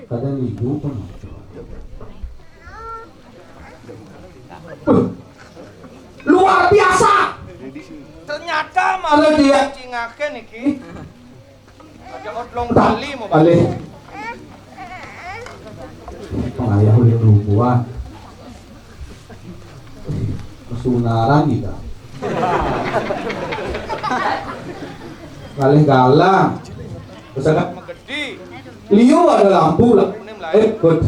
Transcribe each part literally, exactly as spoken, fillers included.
Kada minggu pun. Luar biasa. Ternyata malah dia cingaken iki. Ada odlong Bali mau balik. Pengayah uling lumbuan. Kesunaran kita. Kalih galang. Terus ada liu ada lampu lah. Eh, good.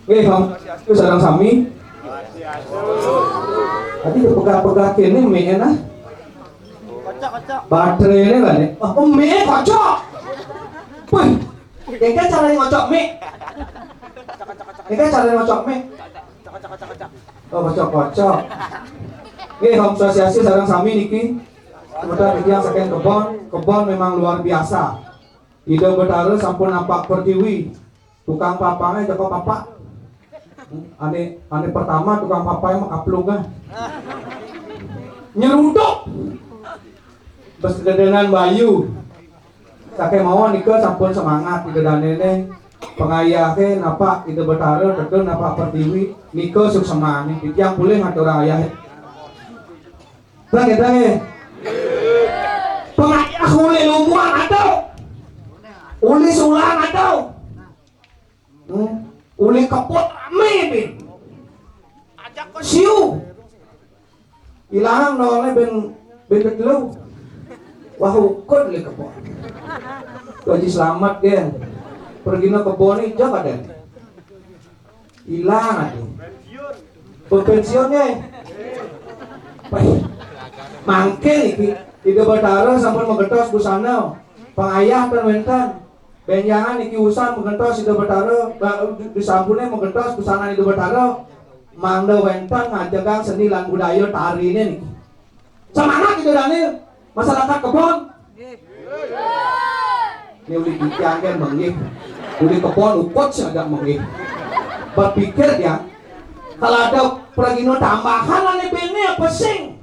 Nggih, Bang. Wis sareng sami. Tadi pegat-pegat kene mik enak. Baterai ini kan ya. Wah, mik kocok. Wih, ini kan cara ngocok mik. Ini kan cara ngocok mik. Oh, kocok-kocok. Nggih, Om Swastiastu sareng sami niki. Kemudian yang saking kebon, kebon memang luar biasa. Ida Betara sampun nampak pertiwi. Tukang papangnya teko papak. Ane, ane pertama tukang papangnya mah kaplungan. Nyeruduk. Bes gedenan bayu. Saking mawon nika sampun semangat ida danene. Pengayah ke napa ida Betara, tekel napa pertiwi. Nika suksemaning. Titiang pulih ngatur ayah. Bagi, bagi. Pengayah uli lumbuang ada. Uli sulang ada. Hmm. Uli kebon rame, bin. Ajak ke siu. Ilang nolnya bin, bin kedelu. Wah, ukud uli kebon. Tuh Haji Selamat, gen. Pergi na kebon ini, jauh ada. Ilang aja. Berpensiun ya. Mangke niki, Ida Betara sampun magentos busana. Pengayah ten wenten. Benjangan niki usan magentos Ida Betara, ba-, disampune magentos busana Ida Betara. Mangda wenten ngajegang seni lan budaya tarine niki. Semangat Ida Dane, masyarakat kebon. Ini uli kikian kan mengih. Uli kebon ukut sih agak mengih. Berpikir ya, kalau ada pragina tambahan ane bene apa sing?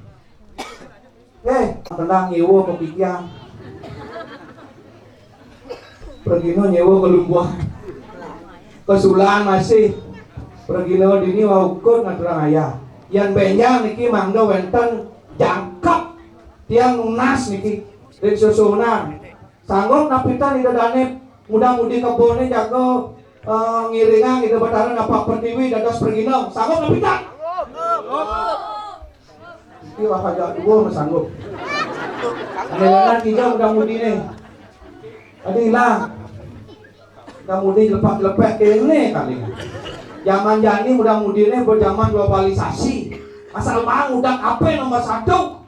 Eh, tenang nyewa kepikiran. Pragina nyewa ke lumbuhan. Kesulaan masih. Pragina dini wau ukut ngaturang ayah. Yan benjang niki mangda wenten jangkep tiang nunas niki. Ring susunan. Sanggup napitan Ida Dane muda-mudi kebone jaga, eh, ngiringang Ida Betara napak pertiwi dados pragina. Sanggup napitan? Iki wah aja dua sanggup. Ane lengan tiga muda-mudi nih. Tadi hilang. Muda-mudi lepak-lepek kene kali. Zaman jani muda-mudi nih berjaman globalisasi. Asal bang udah apa nomor satu?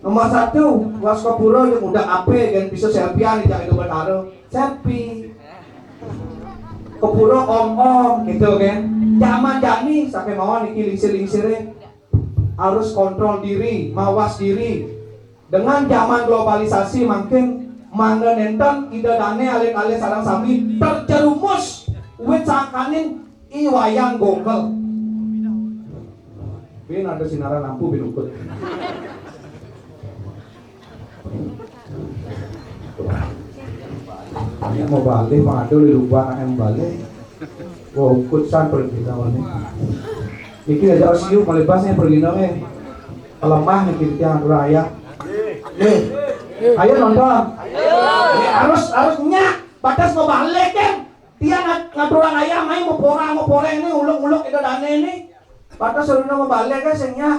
Nomor satu, was kapura yang udah apa kan bisa selfiean di Ida Betara. Selfie. Kapura om-om gitu kan. Zaman jani sampai mau niki lingsir-lingsire harus kontrol diri, mawas diri. Dengan zaman globalisasi makin mangda nenten Ida Dane alit-alit sareng sami terjerumus wit sangkaning i wayang Google. Bin ada sinaran lampu bin ukut. Ini mau balik, pengadu di lupa anak yang balik. Wah, ukut san pergi tahu nih. Niki aja siu malebas nih pergi dong eh. Lemah nih kita yang raya. Nih, ayo nonton. Nih, harus harusnya batas mau balik kan. Tiang ngat-, ngaturang ayah main mau porang mau poreng nih uluk-uluk Ida Dane nih. Batas suruh mau balik kan singnya.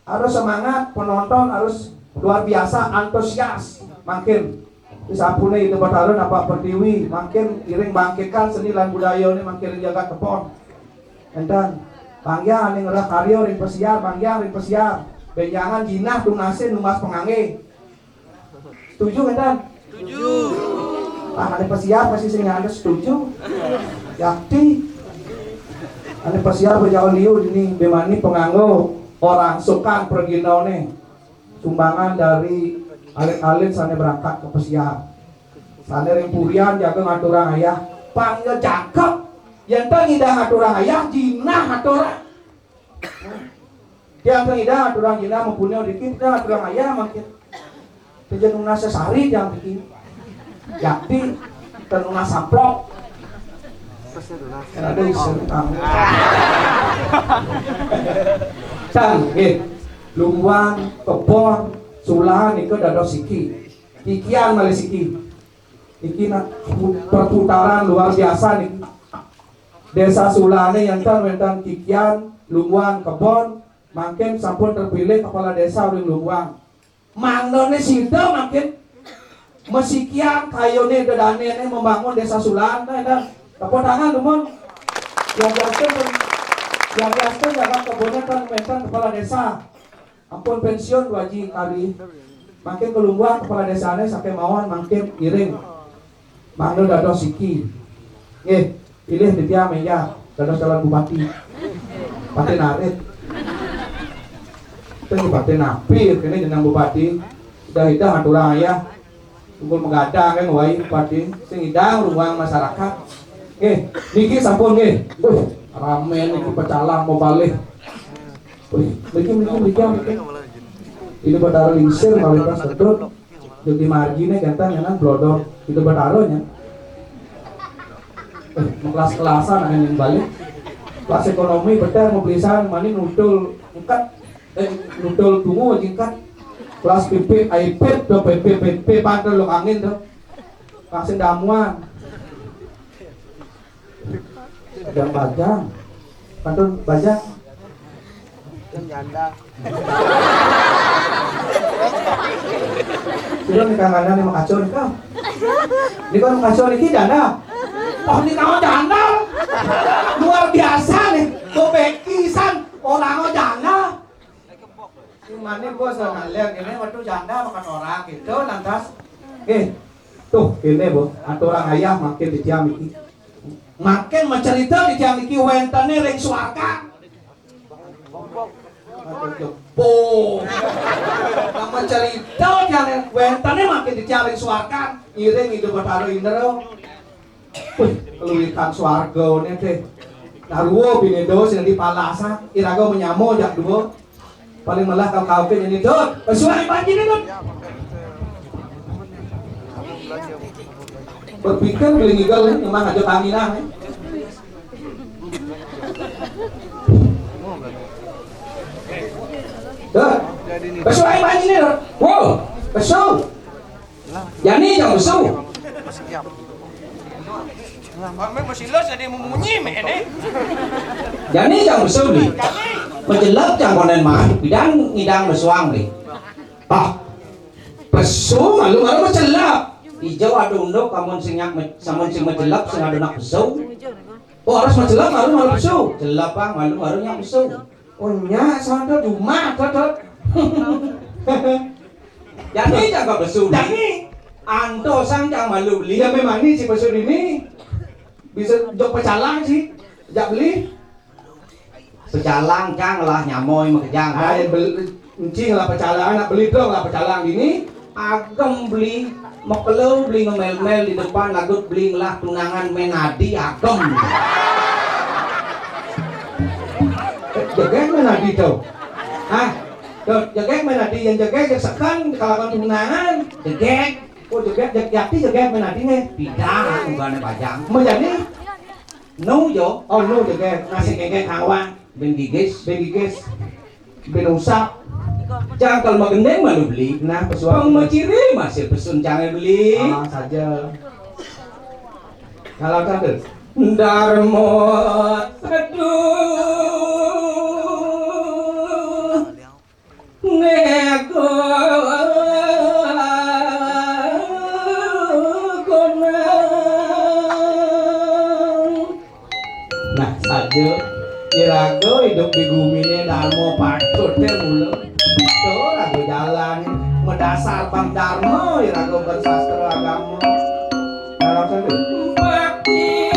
Harus semangat, penonton harus luar biasa antusias. Makin disampune Ida Betara napak pertiwi, makin iring bangkitkan seni lan budaya ini makin ring jagat kebon. Enten, banggiang ane ngerah karya ring pesiar, banggiang ring pesiar. Benjangan jinah tunasin numbas pengangge. Setuju enten? Setuju. Ah, ane pesiar pasti sing ada setuju. Yakti. Ane pesiar bejauh liu ini bemani penganggo orang sukan perginaone. Sumbangan dari alit-alit sane berangkat ke pesiar. Sane ring purian jaga ngaturang ayah. Pangga jangkep. Yen te ngidah ngaturang ayah, jinah ngaturang. Tiang te ngidah ngaturang jinah mempunyai dikit, tiang ngaturang ayah makin. Tejen nunas sesari tiang bikin. Yakti, tenunas samplok. Kan ada isu tamu. Can, nggih. Lumbuhan, kebon, sulahan niku dados siki. Kikian malih siki. Iki nak pu-, perputaran luar biasa niki. Desa Sulane enten wenten kikian, lumbuhan, kebon, mangkin sampun terpilih kepala desa ring Lumbuhan. Mangdane sida mangkin masikian kayune dedanene membangun desa Sulane, enten. Tepuk tangan, dumun. Yang biasa, yang biasa jaga kebunnya kan wenten kepala desa. Ampun pensiun, Bu Haji Kari. Mangkin ke Lumbuhan kepala desane sampai mawon mangkin iring. Mangda dados siki. Nggih, pilih di tiang meja dados calon bupati. Bupati Narit. Itu bupati napi kene jeneng bupati. Idah-idah aturang ayah. Tungkul menggadang kan wai bupati sing idang ruang masyarakat. Nggih, niki sampun nggih. Duh, rame niki pecalang mau balik. Wih, mriki, mriki, mriki, mriki. Ini Betara lingsir malih pas sedot. Dadi margine ganteng nyanan blodor. Itu Betara nya. Eh, kelas-kelasan akan yang balik. Kelas ekonomi beter mobilisan mani nutul engkat. Eh, nudul tungo jingkat. Kelas pipik, aipit, do pipik, pipik, bantul lo angin do. Kasih damuan. Bajang-bajang. Pantun bajang. Janda. Sudah nikah mana nih, mau kacau nih, Kang? Ini kan mau kacau nih, janda. Oh, ini kamu janda. Luar biasa nih. Gue bekisan. Orang janda. Gimana bos, nah, lihat ini waktu janda makan orang gitu, lantas, eh, tuh, ini, Bu, aturan ayah makin di tiang iki. Makin mencerita di tiang iki, wénténé ring swarga. Aduh, jebol. Nah, mencerita tiang wénténé makin di tiang ring swarga, ngiring Ida Betara Indra. Wih, keluikan swargané téh. Nah, ruwa bhinéda sing di palasan, iraga menyama jak dua. Paling melah kau kau ke jadi dot. Pesuai panji nih, dot. Berpikir beli ngigel nih, memang aja tanginan nih. Dot. Pesuai panji nih, dot. Wow, pesu. Jani cang besu. Kami masih los ada memunyi mene. Jani cang besu ni. Macelep cang konen mah. Bidang ngidang besuang ni. Ah. Besu malu malu macelep. Ijo ada unduk kamun sing nyak me-, samun sing macelep sing ada nak besu. Oh, harus macelep malu malu besu. Celep, Bang, malu malu nyak besu. Oh, nyak, sono di rumah, Dot, Dot. Jani jaga besu. Jani. Anto sang jang malu beli. Ya, memang ni si besu ini. Bisa jok pecalang sih. Jak beli. Pecalang cang lah nyamoi makejang. Ai, bel-, encing lah pecalang, nak beli dong lah pecalang ini. Agem beli, mekelo beli ngemel-mel di depan, lagut beli ngelah tunangan menadi, agem. Eh, jegeg menadi tuh. Hah? Tuh, jegeg menadi, yang jegeg, yang seken, kalau tunangan, jegeg. Oh, jegeg, jeg-, jati jegeg menadi nih. Pidah, unggané bajang. Menjadi? Nu jo. Oh, nu jegeg, nasi jegeg kawan. Ben gigis. Ben gigis. Bin usap. Cangkal magendeng malu beli. Nah, pesuang. Pang maciri masih pesun cangai beli. Ah, saja. Kalau satu. Darmo, aduh. Nego gunang. Nah, saja iraga idup di guminé darma patut té mula. Tuh, raga jalan madasar bang darma, iraga bersastra agama. Nah, saja. Bakti.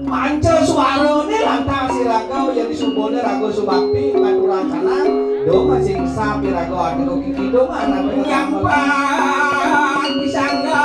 Panca suarané lantas iraga, yén disubané raga subakti, katurancana, dong sing sami raga ati kok iki dong anak nyampat di sangga.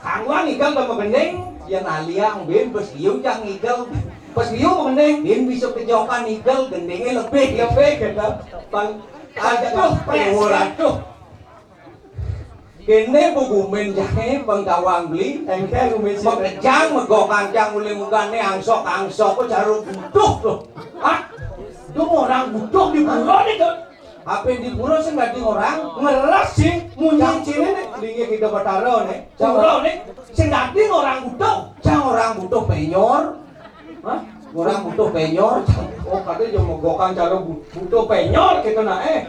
Kang Wang ngigel to magending, yén aliang bin bes liu cang ngigel. Bes liu magending, bin bisa kejokan ngigel, gendingnya lebih. Lebih gitu. Bang, aduh, aduh, aduh. Kéné begumin jangé pengkawang beli. Engké gumin sih. Mekejang megokang cang uli mugane angsok-angsok, caru butuh tuh. Ah, itu orang butuh di pura nih tuh. Apa di pura sing dadi orang? Ngeres sih, munyi cini nih. Linggih kita Batara nih. Pura nih, sing dadi orang butuh. Cang orang butuh penyor. Hah? Orang butuh penyor. Oh, katanya cuma gokang cara bu- butuh penyor gitu nah, eh.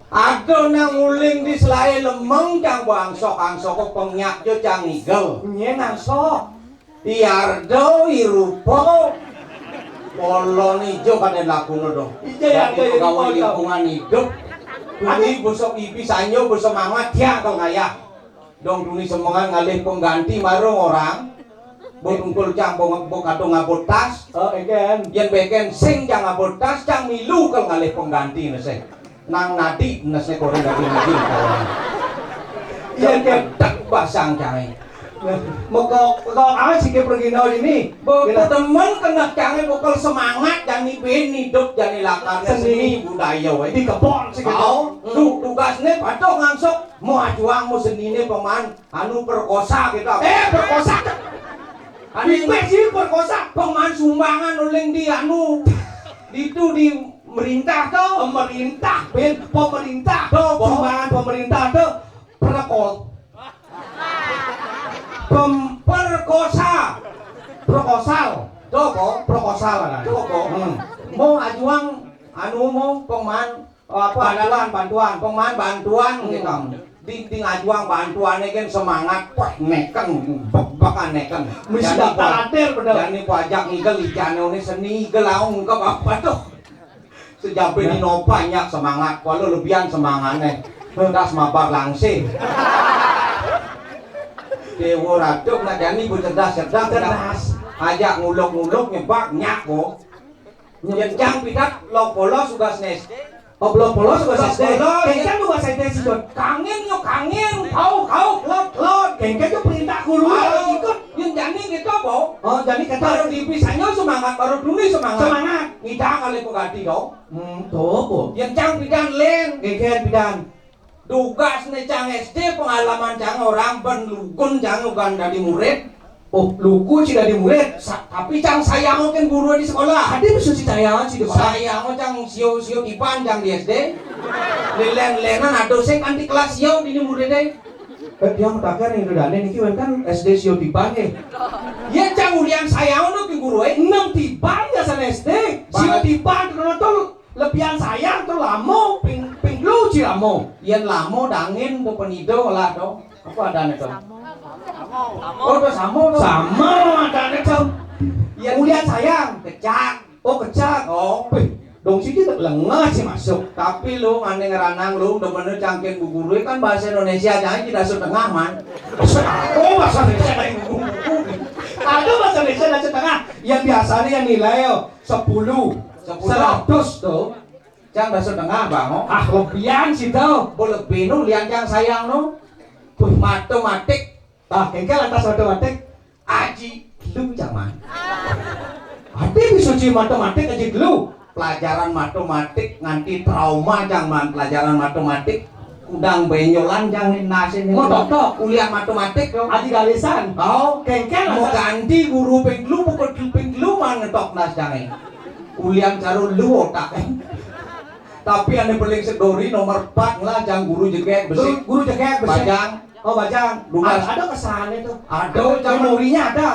Ada nang uling di selai lemeng cang bangsok-angsok penyak jo cang ngigel. Nyén angsok. Iardo, irupo. Polon ijo kadén lakuna dong. Ija ya, dadi pegawai lingkungan hidup. Tuni bosok ibi sanyo bosok mamat ya kau ngayah. Dong tuni semengan ngalih pengganti marung orang. Bo tungkul cang bo, bo kadung ngabot tas. Oh, eken. Yén beken sing cang ngabot tas, cang milu kal ngalih pengganti né sing. Nang nadi nesne korén dadi nadi. Iya, ken. Tek basang cangé. Mekok, mekok amat sih ke pergi nol ini. Bo, demen kena cangé bokal semangat jani bin hidup jani lakar seni budaya wé. Di kebon sih gitu. Kau, tu, tugasné patuh ngangsok. Mau ajuang mau seniné peman anu perkosa gitu. Eh, perkosa. Anu sih perkosa. Peman sumbangan uling di anu. Itu di merintah tuh. Pemerintah, bin, pemerintah. Tuh, sumbangan pemerintah tuh. Perkol. Pem- perkosa. Proposal. Tuh, kok? Proposal kan. Tuh, kok? Hmm. Mau ajuang anu mau peman apa bantuan, bantuan, peman bantuan gitu. Di, di ngajuang bantuannya kan semangat, wah, neken, bek-bekan neken. Mesti daftar atir, bener. Jani pajak ngigel ijane ini seni ngigel aung ke apa tuh? Sejabé di nopa nyak semangat, walau lebihan semangatnya. Das mabar langsé. Dewa Ratu nak jani bu cerdas, cerdas, cerdas. Ajak nguluk-nguluk nyebak nyak kok. Nyejang pidat lok polos tugas nes. Oh, belum polos tugas S D. Polos. Kengken tugas S D sih, Jon. Kangin yo kangin, kau kau kelot kelot. Kengken tuh perintah guru harus ikut. Yang jani gitu, Bo. Oh, jani kata baru dipisahnya semangat, baru dulu semangat. Semangat. Ngidang kali pengganti dong. Hmm, tuh, Bu. Yang cang pidan len. Kengken pidan. Tugas né cang S D pengalaman cang orang ben lugun cang ugan dadi murid. Oh, lugu sih dadi murid. Sa- tapi cang sayang kan guru di sekolah. Tadi bisa sih sayang sih di sekolah. Sayang cang sio-sio tipan cang di S D. Lelen-lenan ada sing anti kelas sio di murid deh. Eh, dia matakan yang udah nih niki kan S D sio tipan ya. Ya cang ulian sayang no ke guru eh. Enam tipan ya sana S D. Sio tipan kenapa tuh? Lebihan sayang tuh lamo ping ping lu ci lamo. Yén lamo dangin tuh penido lah tuh. Apa adanya tuh? Oh, tuh samo tuh. Sama adanya tuh. Yén ulian sayang kecak. Oh, kecak. Oh, pih, dong sih kita lengah sih masuk. Tapi lu ngane ngeranang lu udah bener cangkir gugurui kan bahasa Indonesia aja kita setengah man. Oh, bahasa Indonesia dari buku-buku. Ada bahasa Indonesia dari setengah. Yang biasanya yang nilai oh, sepuluh, sepuluh. Seratus tuh. Cang bahasa tengah bang oh. Ah, lebihan sih tau. Bo lebih nu lian cang sayang nu. Buh matematik. Ah, kengkel lantas matematik. Aji lu cang man. Ati bisa uji matematik aji lu. Pelajaran matematik nganti trauma cang man pelajaran matematik. Kudang benyolan cang ni nasi ni. Mau tok tok. Kuliah matematik dong. Aji galisan. Oh, kengkel mau lantas ganti guru ping lu pukul ping lu man ngetok nas cang ni. Ulian karo lu otak. Tapi ane paling sedori nomor empat lah cang guru jegek besik. Guru, guru jegek besik. Bajang. Oh, bajang. Lugas. Ada, ada kesane tuh. Ada, cang memorinya ada.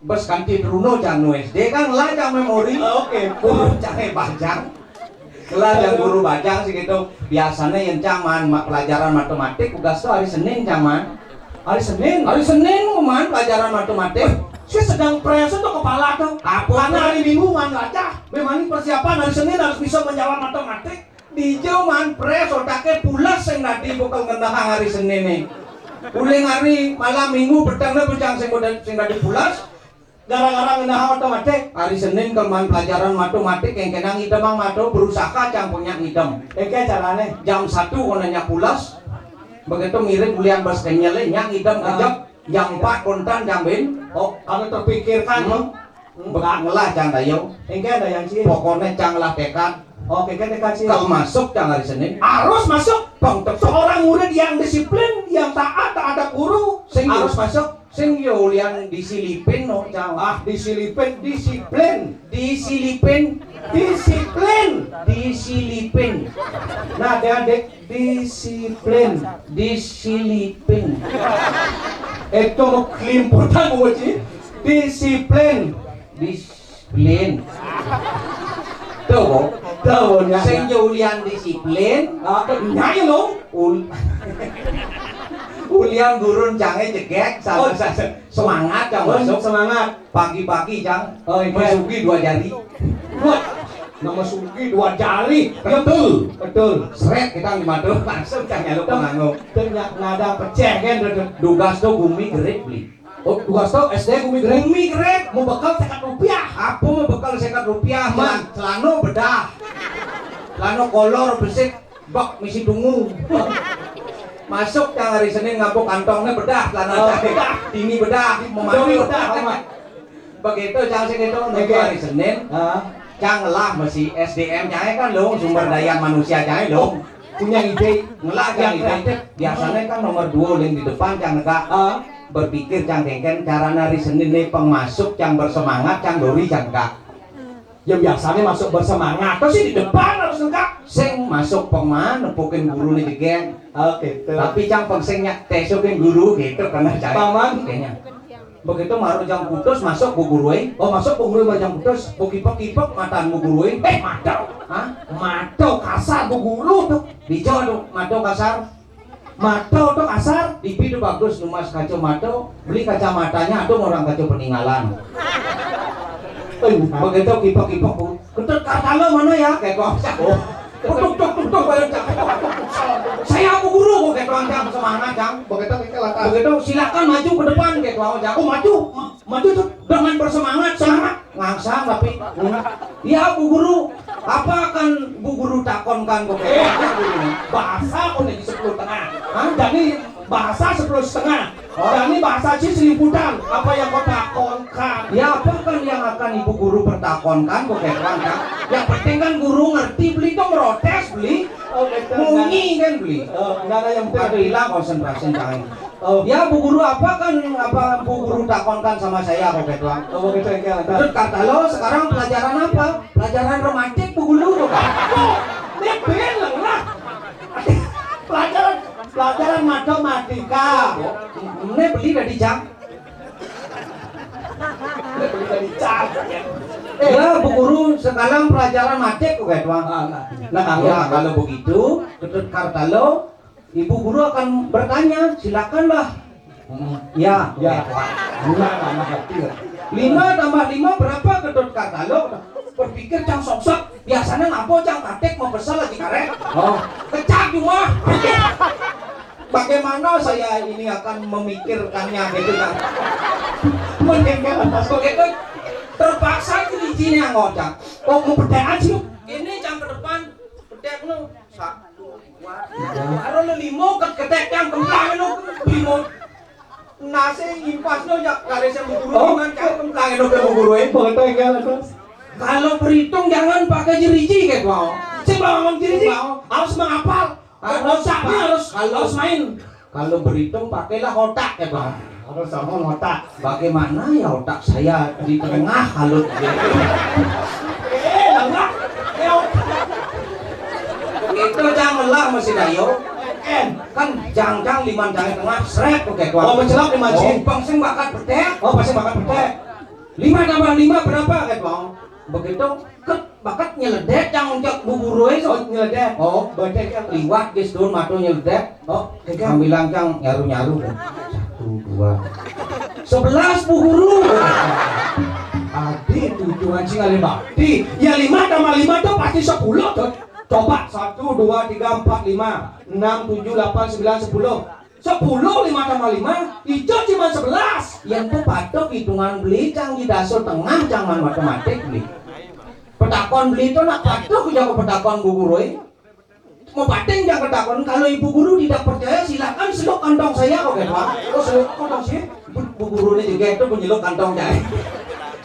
Bes kanti Bruno cang nu S D kan lah cang memori. Oke. Guru cang eh bajang. Lah cang guru bajang sih gitu. Biasanya yang cang man ma- pelajaran matematik tugas tuh hari Senin cang man. Hari Senin. Hari Senin man pelajaran matematik. Saya sedang press tuh kepala tuh. Apa? Karena hari Minggu man lacah. Memang ini persiapan hari Senin harus bisa menjawab matematik. Di ijo man press otaknya pulas sing dadi bakal ngendahang hari Senin nih. Uling hari malam Minggu petang nih bujang sing udah sing dadi pulas. Gara-gara ngendahang matematik. Hari Senin kelman pelajaran matematik yang kenang idem mang mato berusaha cang punya ngidem. Eke carane. Jam satu konanya pulas. Begitu mirip ulian bas kenyal nyak ngidem kejep. Yang empat kontan, Cang Bin. Oh, kalau terpikirkan, hmm. Bengak ngelah, Cang Dayo. Enggak ada yang cil. Pokoknya, Cang lah tekad. Oh, enggak tekad cil. Kalau masuk, Cang hari Senin. Harus masuk. Bang, seorang murid yang disiplin, yang taat terhadap guru, sing harus masuk. Sing yo ulian disilipin, no, Cang. Ah, disilipin, disiplin. Disilipin. Disiplin. Disilipin. Nah, adik-adik, disiplin. Disilipin. Itu mau kelimputan, Bu Haji. Disiplin. Disiplin. Tuh, Bu. Tuh, ya. Sing yo ulian disiplin. Ah, nyai lo. Ul- ulian gurun Cange jegek, oh, sama, sama. Semangat, Cang, oh, masuk. Semangat. Pagi-pagi, Cang. Oh, iya. Mesugi dua jari. Wah, nama sugi dua jari. Betul. Betul. Seret kita di madu, langsung, Cang, nyaluk penganggo. Dan nggak ada pecah kan, tuh, tuh. Dugas tuh gumi gerit beli. Oh, dugas tuh S D gumi gerit. Gumi gerit, mau bekal sekat rupiah. Apa mau bekal sekat rupiah, Man? Celano bedah. Celano kolor besik. Bak misi dungu. Masuk, Cang, hari Senin ngapuk kantongnya bedah, celana. Oh, cai. Bedah. Ini bedah, mau mandi bedah, Mak. Begitu, Cang, sing itu nunggu hari Senin. Ah. Cang ngelah mesti S D M, Cang, kan lo sumber daya manusia, Cang, lo. Oh, punya ide. Ngelah, Cang, yang ide kreatif. Biasanya kan nomor dua yang di depan, Cang, negak. Ah. Berpikir, Cang, kengken, carana hari Senin nih pengmasuk, Cang, bersemangat, Cang, dori, Cang, negak. Ya biasanya masuk bersemangat, terus sih di depan harus lengkap. Sing masuk pengman, nepukin guru nih jegen. Oh, gitu. Tapi Cang peng sing nyak tesukin guru gitu, karena saya. Paman. Kayaknya. Begitu maru jam putus masuk bu guru, eh. Oh, masuk bu guru maru jam putus. Bu kipek-kipek matan bu guru, eh. Eh, mata. Hah? Mata kasar bu guru tuh. Dijo tuh, mata kasar. Mato tuh kasar, pipi tuh bagus, numas kaca mato, beli kacamatanya, aduh orang kaca peninggalan. Eh, begitu kipek-kipek, Bu. Ketut kartalo mana ya? Kayak gua. Oh. Tuk, tuk, tuk, tuk, bayar cak. Saya Bu Guru, gua kayak doang, Cang, semangat, Cang. Begitu, begitu, silakan maju ke depan, kayak doang, Cang. Oh, maju, ma- maju tuh dengan bersemangat, semangat. Ngangsang tapi, hmm. Ya, Bu Guru, apa akan Bu Guru takonkan kok? Eh, bahasa kok nih sepuluh tengah. Hah? Jadi bahasa sepuluh setengah. Oh. Jadi bahasa sih seliputan. Apa yang kau takonkan? Ya, apa kan yang akan Ibu Guru bertakonkan kok, kan? Yang penting kan guru ngerti, beli tuh merotes, beli. Oh, betul. Munyi kan, beli. Oh, enggak ada yang betul. Ada hilang konsentrasi, Cang. Oh. Ya, Bu Guru, apa kan, apa Bu Guru takonkan sama saya, kok, gitu. Oh, gitu, ya, ya. Terus kata lo, sekarang pelajaran apa? Pelajaran romantik, Bu Guru, kok. Oh, ini bilang lah. Pelajaran, pelajaran matematika. Ini beli dari Cang. Ini beli dari Cang. Ya, Bu Guru, sekarang pelajaran matik, kok, gitu. Ah, nah. Nah, kalau, ya, kalau begitu, Ketut Kartalo, Ibu Guru akan bertanya, silakanlah. Hmm. Ya, ya. Oke. Benar, anak kecil. Lima tambah lima berapa, Ketut Kartalo? Berpikir Cang Soksok, biasanya ngapa Cang Katik mau kesel lagi karet? Oh. Kecak cuma. Bagaimana saya ini akan memikirkannya gitu kan? Mendingan pas begitu terpaksa itu izinnya ngocak. Oh, mau pedean sih? Ini Cang ke depan, pedek lu. Satu, dua, tiga. Baru lu limo, ket-, ketek yang kemplang lu, limo. Nasi impas lu, ya, dari saya Bu Guru, oh, kan, kan kemplang lu ke Bu Guru, eh. Begitu, ya, Mas. Kalau berhitung jangan pakai jeriji, kayak, mau. Saya mau ngomong jeriji, mau. Harus menghafal. Harus, otaknya harus, kalau harus main. Kalau berhitung pakailah otak, ya, Bang. Harus sama otak. Bagaimana ya otak saya di tengah, kalau gitu? Eh, lelah. Ya, otak. Itu Cang lelah masih dayo. Eh, kan Cang-Cang liman Cang tengah, seret, oke, Bang. Oh, mencelok di masjid. Oh, pang sing bakat petek. Oh, pang sing bakat petek. Lima tambah lima berapa, kayak, Bang? Begitu, ket, bakat nyeledek, Cang, uncak Bu Guru itu. Oh, nyeledek. Oh, baca, Cang. Liwat, guys, turun mata nyeledek. Oh, kayak, Cang bilang, Cang, nyaru-nyaru. Satu, dua. Sebelas, Bu Guru. Adi, tujuh, anjing, ada bakti. Ya, lima tambah lima tuh pasti sepuluh tuh. Coba, satu, dua, tiga, empat, lima, enam, tujuh, delapan, sembilan, sepuluh. Sepuluh, lima tambah lima, ijo cuma sebelas. Yang tuh patok hitungan beli, Cang, di dasar tengah, Cang, man matematik beli. Petakon beli itu nak patok, jago petakon Bu Guru, eh. Mau batin jang ketakon, kalau ibu guru tidak percaya, silakan seluk kantong saya, oke, Pak. Oh, seluk kantong sih. Bu, bu guru ini juga itu penyeluk kantong jahe.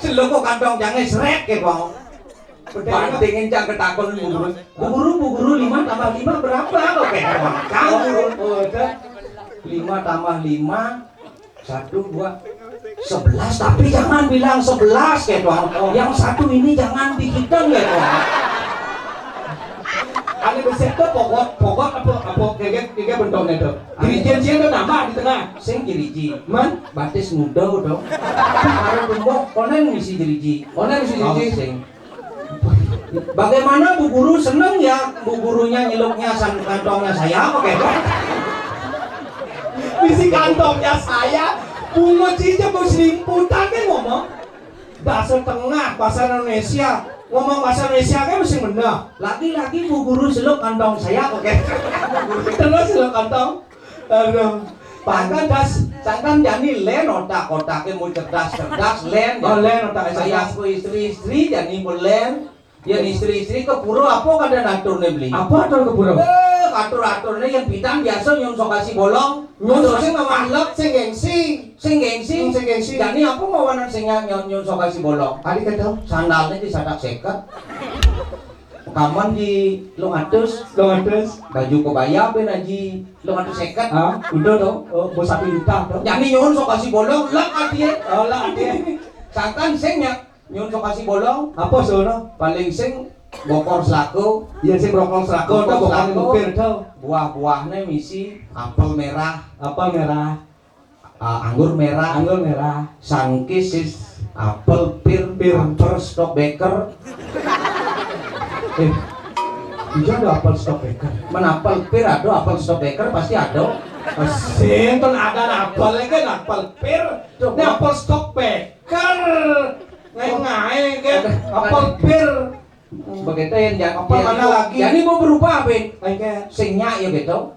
Seluk kok kantong jahe srek ya, Pak. Bandingin jang ketakon bu guru. Bu guru, bu guru, lima tambah lima berapa? Oke, Pak. Kamu. Oh, ada. Lima tambah lima, satu, dua, sebelas, tapi jangan bilang sebelas, ya, Tuan. Oh. Yang satu ini jangan dihitung, ya, Tuan. Ane besek to pokok, pokok apa, apa, kayak, kayak bentuknya to. Dirijen sih to nambah di tengah. Sing diriji. Man? Batis muda to. Karo tumbok, konen misi diriji. Konen misi diriji. Oh, sing. Bagaimana bu guru, seneng ya bu gurunya nyeluknya san-, kantongnya saya, oke? Misi kantongnya saya, bunga cincin, bu selimputan kan ngomong. Bahasa tengah, bahasa Indonesia. Ngomong bahasa Indonesia kan mesti bener. Lagi-lagi bu guru seluk kantong saya, oke? Terus seluk kantong. Aduh. Sangkan das, sangkan jani len otak, otaknya mau cerdas, cerdas, len. Oh, len otak, cerdas. Sayangku istri, istri, jani mau len. Yang istri-istri ke pura apa kada naturne beli? Apa atur ke pura? Eh, atur-aturne yang pidan biasa nyun sok kasih bolong. Nyun sok sing mamalep, sing gengsi. Sing gengsi. Hmm, sing gengsi. Jani apa mawanan sing nyun, nyun sok kasih bolong? Adi kata? Sandalnya di sadak seket. Kaman di lung atus. Lung atus. Baju kebaya ben aji lung atus seket. Ah, udah dong. Oh, bos satu juta dong. Jani nyun sok kasih bolong, lek adie. Oh, lek adie. Sangkan sing nya Nyun sok kasih bolong. Apa sono? Paling sing bokor selaku. Iya, sing bokor selaku, bokor selaku. Buah-buahnya misi apel merah. Apel merah. Ah, anggur merah. Anggur merah. Sangkis sis apel pir, pir. Apel stock baker. Eh, iya ada apel stock baker. Men apel pir ada, apel stock baker pasti ada. Sing kan ada apel kan apel pir. Ini apel stock baker. Ngae-ngae ke apel pir. Begitu yang ja-, apa yang mana lagi? Jadi mau berubah apa? Sing nya ya gitu.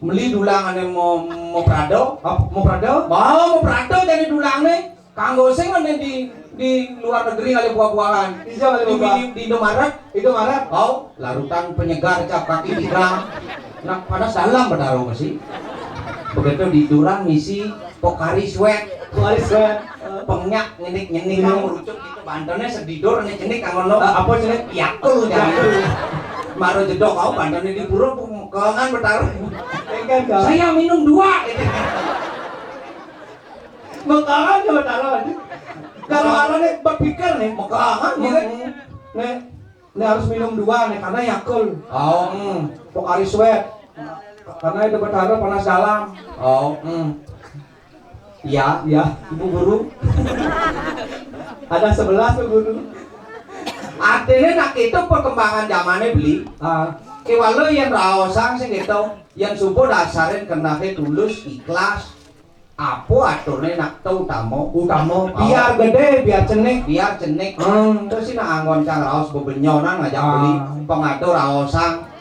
Meli dulang ane mau, mau prado. Ap-, mau prado? Mau, mau prado jadi dulang nih. Kanggo sing ane di, di luar negeri kali buah-buahan. Iya, kali di, buah. Di, di Indomaret. Indomaret. Oh, larutan penyegar cap kaki tiga. Nak panas dalam benar masih. Begitu di dulang misi Pokari sweat. Pokari sweat. Pengnyak nyenik-nyenik kan merucut gitu. Bantennya sedidur nih cenik kan ngono. Ah, apa cenik? Yakul kan. Maro jedok kau bantennya di pura mekengan betar. Saya minum dua. Mekengan coba taruh. Kalau arane berpikir nih, mekengan gitu. Nih, ini harus minum dua nih karena Yakult. Oh. Hmm. Pokari sweat. Karena itu bertaruh panas dalam. Oh. Hmm. Ya, ya, Ibu Guru. Ada sebelas, Ibu Guru. Artinya nak itu perkembangan zamannya beli. Ah. Kewalo yang raosang sing gitu, yang subuh dasarin kenake tulus, ikhlas. Apa aturnya nak tu utama? Utama, biar gede, biar cenik. Biar cenik. Hmm. Terus sih nak anggon cang raos bebenyonan ngajak beli pengatur raosang.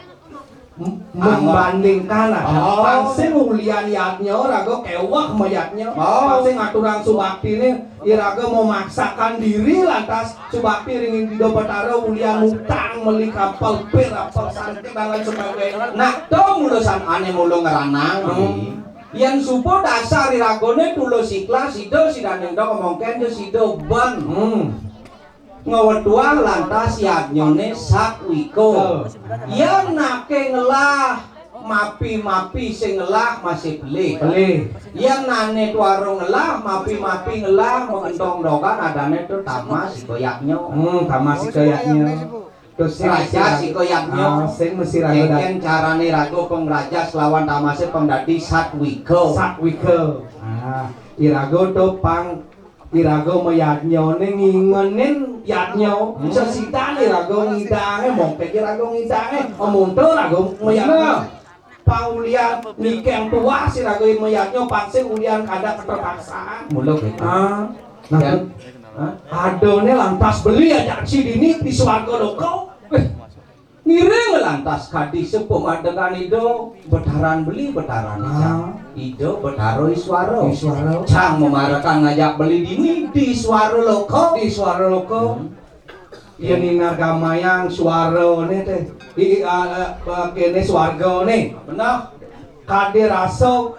Membandingkan ada. Oh. Pansing ulian yadnya raga kewak mayatnya. Oh. Pansing aturang subakti ini iraga memaksakan diri lantas subakti ringin Ida Betara ulian utang meli kapal pir, kapal santi dan lain sebagainya. Nah, to mulusan ane mulu ngeranang. Hmm. Yen suba dasar iragane tulus ikhlas, sida sidaning dok mongken ya sida ben. Hmm. Ngewetuang lantas yadnyane satwika. Betul. Yen nake ngelah mapi-mapi sing ngelah masih beli. Beli. Yen nane tuaro ngelah mapi-mapi ngelah mengentong dogan adane tu tamas sika yadnya. Hmm, tamas sika yadnya. Terus sing raja sika yadnya. Ah, sing mesti raja. Yen carane raga pengraja selawan tamase pengdadi satwika. Satwika. Ah, iraga to pang iraga mayadnyane ngingenin yadnya. Hmm. Sesitan iraga ngidange, mongke iraga ngidange, amonto iraga mayadnya. Nah. Paulian nikeng tuah siraga mayadnya pansing ulian kada keterpaksaan. Mula gitu. Ah. Nah, adone lantas beli aja si dini di swarga loka. Ngiring lantas kadi sepuh madekan Ida Betaran beli Betaran Ida Betara Iswara. Iswara. Cang memarekan ngajak beli dini di Iswara loka. Di Iswara loka. Hmm. Yén inargamayang swarané téh, i, a, a, kéné swargané. Bener. Kadé rasa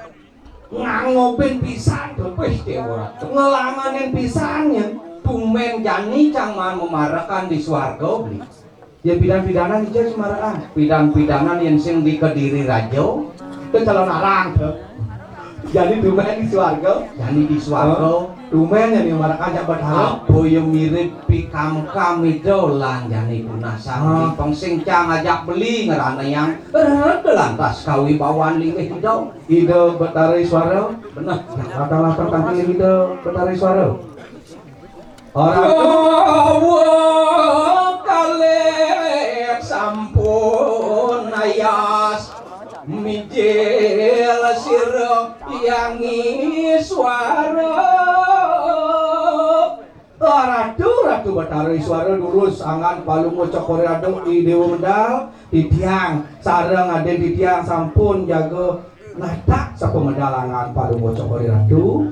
ngangobin pisan, tepis Déwa. Ngelangenin pisan, ya. Tumben jani cang maan mamarekan di swarga, Bli. Ya, pidan-pidanan ija sumarakan. Pidan-pidanan yén sing di Kediri Raja, itu calon arang, tuh. Jani tumben di swarga. Jani di swarga. Hah? Tumben jani mamarekan jak Betara. Apa ya mirip pikamkam Ida lan jani punasang. Hah? Pang sing cang ajak beli ngeranayang. Eh, lantas kawibawaan linggih Ida. Ida Betara Iswara. Bener. Nah, latang-latang tangkil Ida Betara Iswara. Ora. Dawa kalih sampun ayas mijil sira Hyang Iswara. Ratu, Ratu Betara Iswara durus anggan Palungguh Cokor I Ratu, I Déwa Medal, titiang sareng adin titiang sampun jaga ngatak sapamedal anggan Palungguh Cokor I Ratu.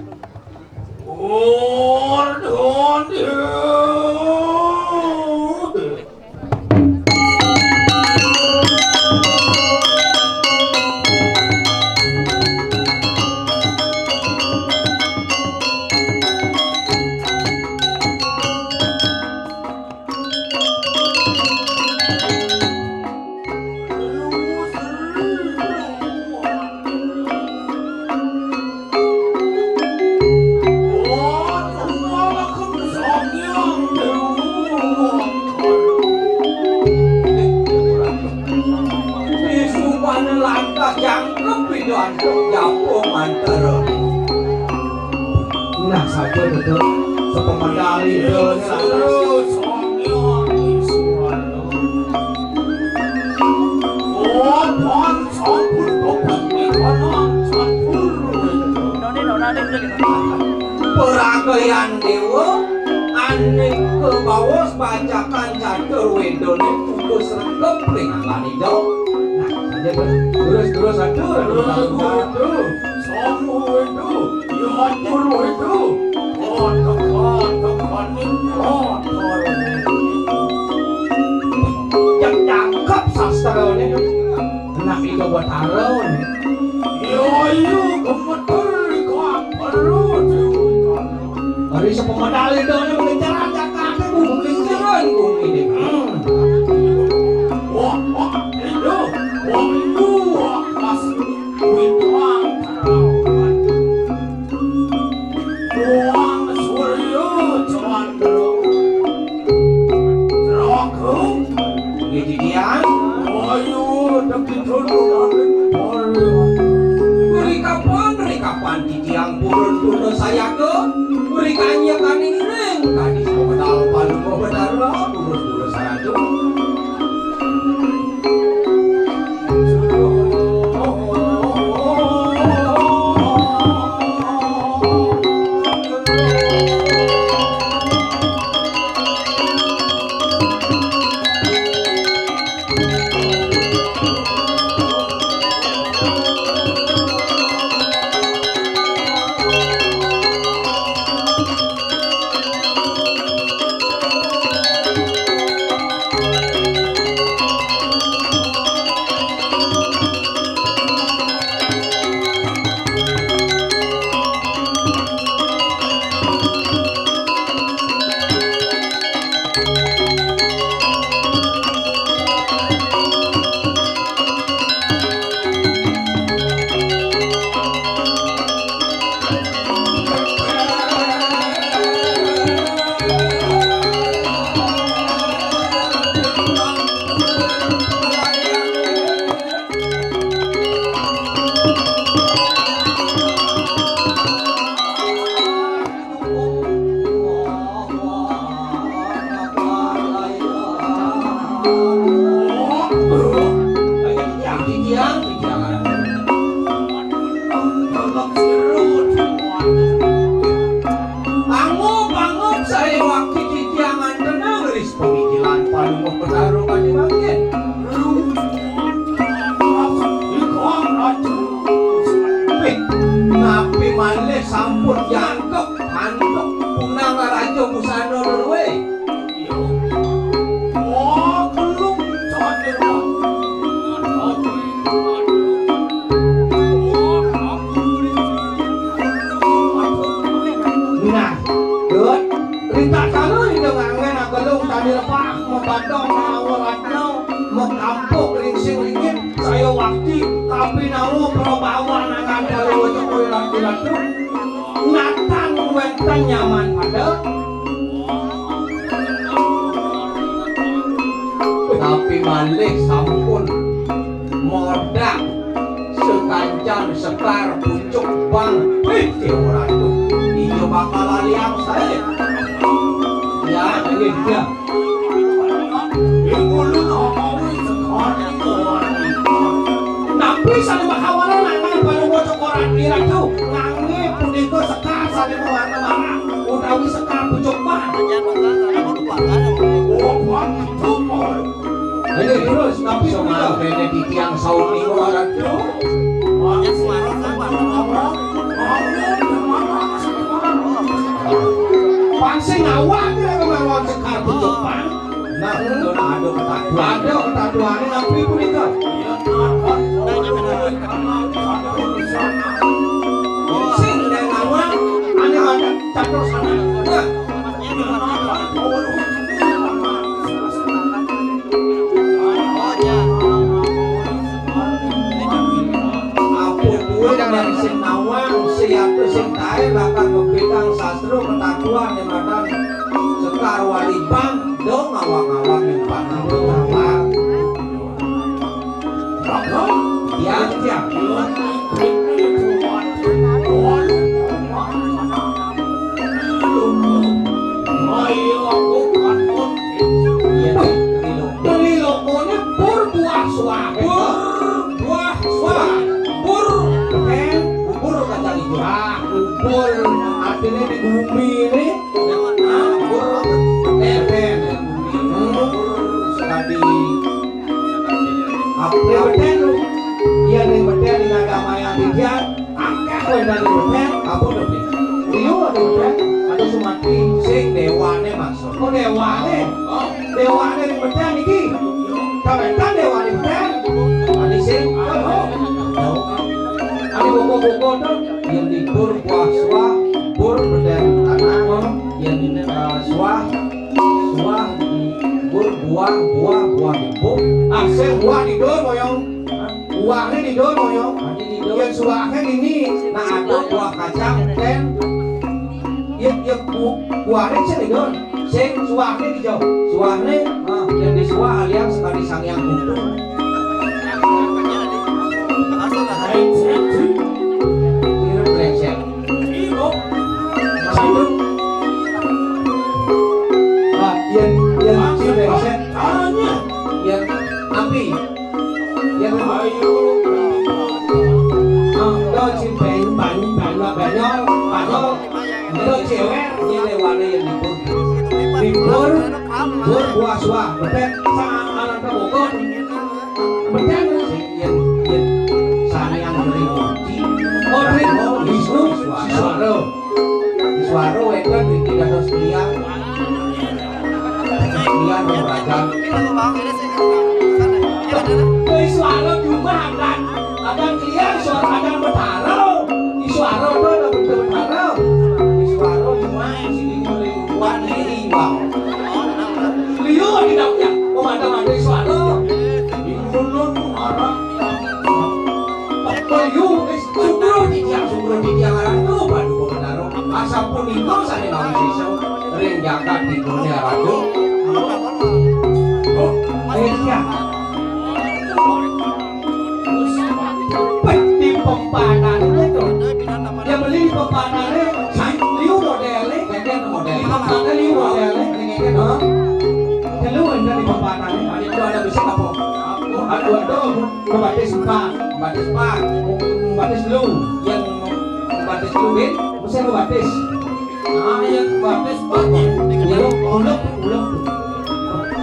Isupan lantas jangkep pidan japo mantara. Nah, saja betul. Sepemedal itu. Sampun bebek ning kono campur. Peragayan dewa, aneka baos bajakan catur wedane kudu sregep ring anggan Ida. Nah, saja terus, terus, terus, atur, atur, atur. Samu itu, ya atur itu. Kotak-kotak kaning kotor. Cek cakep sastrane. Nah, itu buat Harun. Yo, yo, gemeter iku perlu diucapkan. Hari sepemedal itu, ini mengejar aja, kakek, bu, mengejaran, bu, ini. Hmm. Wah, wah, itu, wah, itu, wah, pas, wah, wah. Wong Surya Candra. Raga. Nggih, titiang. Ayo, teki dulu, Raden. Ayo. Mrikapan, mrikapan titiang purun tuna sayaga. Mrikanya kaning ring kadi sawedal Palungguh Betara, purun tuna sayaga. Dut, ritatkala Ida nganggén agelung tani rebah, mabadang mawa ratna, makampuk ring sing ringit, saya wakti, kapinawa prabawan angan Palungguh Cokor I Ratu, natan wénten nyaman pada. Tapi malih sampun modang sakancan sekar pucuk pang. Wih, Déwa Ratu. Iya bakal aliang saé. Ya, inggih, ya. Ing ulun ngomong sekar. Napi sané mahawanan angan Palungguh Cokor I Ratu nganggé punika sekar sané mawarna barak utawi sekar pucuk pang. Oh, Bang, itu, Bang. Ayo terus, tapi soal bene di tiang sauni, Bang. Aduh. Pang sing awak kira kemawon sekar pucuk pang. Nah, ora ada ketaduan. Ada ketaduane napi punika? Sing ning awak ane madan catur sana. Nah. Apa kuwi nang sing nawang, sing atus sing tae bakal ngebedang sastra ketaduan ning madan Sekar Walibang, dong awang-awang ning pangawa. Ya, ya. Iya, Trilokone bur buah suah. Bur buah suah. Bur, eh, bubur kacang ijo. Ah, bubur. Artine di bumi ini. Ah, bur. Beten. Hmm, sekali. Apa beten? Iya, ning beten di Nagamaya di dia. Akeh kowe nang beten, apa to, Bli? Liu ada beten, ada sumati. Sing dewane maksud. Oh, dewane. Oh, dewane ning beten iki. Kawetan dewane beten. Adi sing, oh. Adi boko-boko to, yen libur buah suah, bur beten tanah, yen, eh, suah, suah, bur buah, buah, buah libur. Ah, sing buah libur, moyong. Buahne di dono, yo. Yen suwake dini, nah, ada buah kacang, ten. Yen, yen bu-, buahne sing di dono. Sing suwake di jauh. Suwahne, ah, yen di suwah alias sekali Sang Hyang Kungkung. Kira brengsek. Nah, yen, yen si brengsek. Yen api. Yen ayo. Ah, lo si banyu, banyu, banyu, banyu, banyu. Lo cewek, yen lewane yen libur. Libur, bur buah suah. Betek, sa-, anak kebokon. Betek, sing yen, yen Sang Hyang Ring Suci. Oh, Ring, oh, Wisnu, Siswara. Siswara wénten niki dados klian. Klian Rajan. Siswara jumah akan, akan klian, suara akan betara. Siswara to ada bentuk betara. Siswara jumah sini mulai kuat diri, Bang. Liu di dapnya, pemata-mata siswara. Di mulut orang. Apa yu, wis sugro titiang, sugro titiang aran to, Paduka Betara. Asapunika sane nawang sisa ring jagat digone raja. Oh, eh, iya. Wis di pempadane to. Ya beli di pempadane, liu modele, kene modele. Di pempadane liu modele. Hah? Telu wénten di pempadane. Ade dua ada bisa apa? Aduh, aduh. Pembatis empat. Pembatis empat. Pembatis telu. Yang pembatis telu, Bin. Mesti pembatis. Ah, yang pembatis empat. Uluk, uluk, uluk.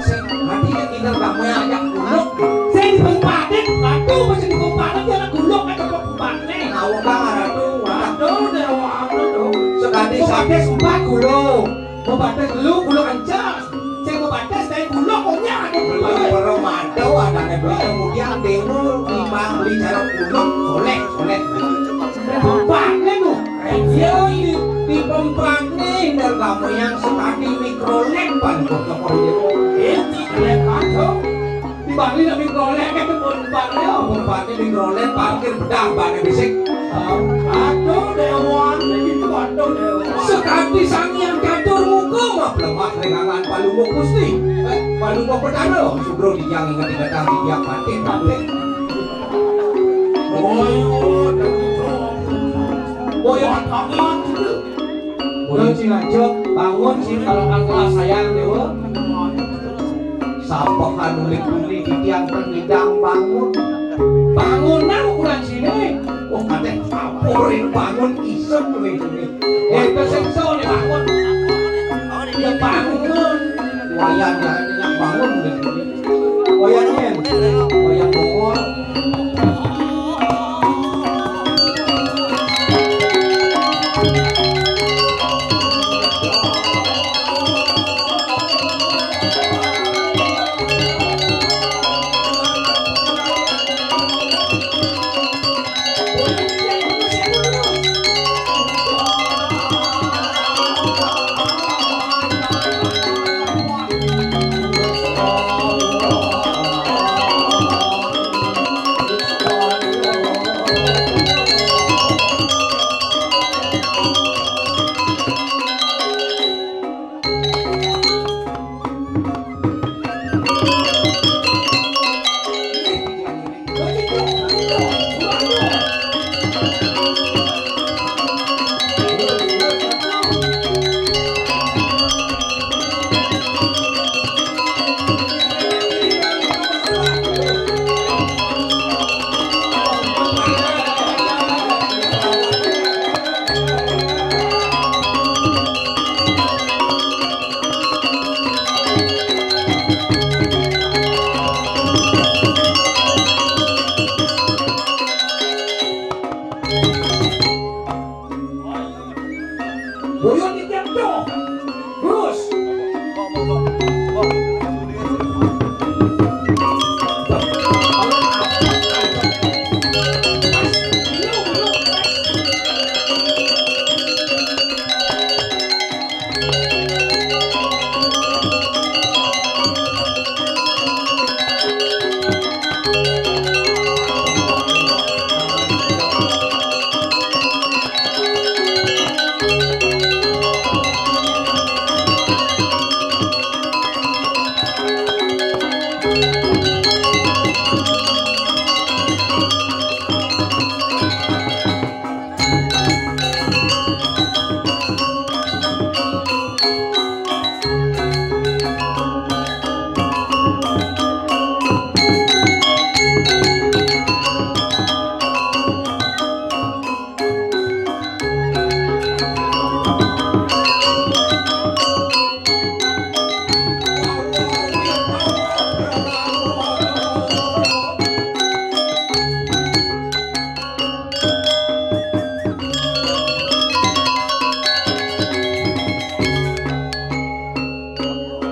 Sing mati yang tinggal kamu yang ajak uluk. Sing pembatis, aduh, masih di pembatis, dia uluk aja pembatis. Nah, wong kan ada tuh, waduh, deh, waduh, tuh. Sekali pembatis empat uluk. Pembatis telu uluk aja. Sing pembatis dari uluk, pokoknya ada uluk. Permata, ada kemudian dewa, lima, beli jarak uluk, soleh, soleh. Pembatis tuh. Iya, di, di pempat nih. Lamun yang sekali Mikrolet pan kok toko ini. Eh, Ciklet aja. Di Bali nak Mikrolet kan pun Bali ya, pun Bali Mikrolet parkir bedah bane bisik. Aduh, Dewan, ini waduh, Dewan. Sekali Sang Hyang Catur Muka mah lemah ringangan Palungguh Gusti. Eh, Palungguh Betara, sugro dijang inget-ingetang dijang mati, mati. Boyo, Boyo, Boyo Cingajo, bangun sih kalau angkla sayang dewa. Sapa kan ulik-ulik titiang tengidang bangun. Bangun nang ukuran sini. Oh, kate apurin bangun isep ulik-ulik. Eh, keseksa nih bangun. Ya bangun. Wayan ya bangun ulik-ulik. Wayan yen. Wayan bongol. Buyut titiang tuh. Terus.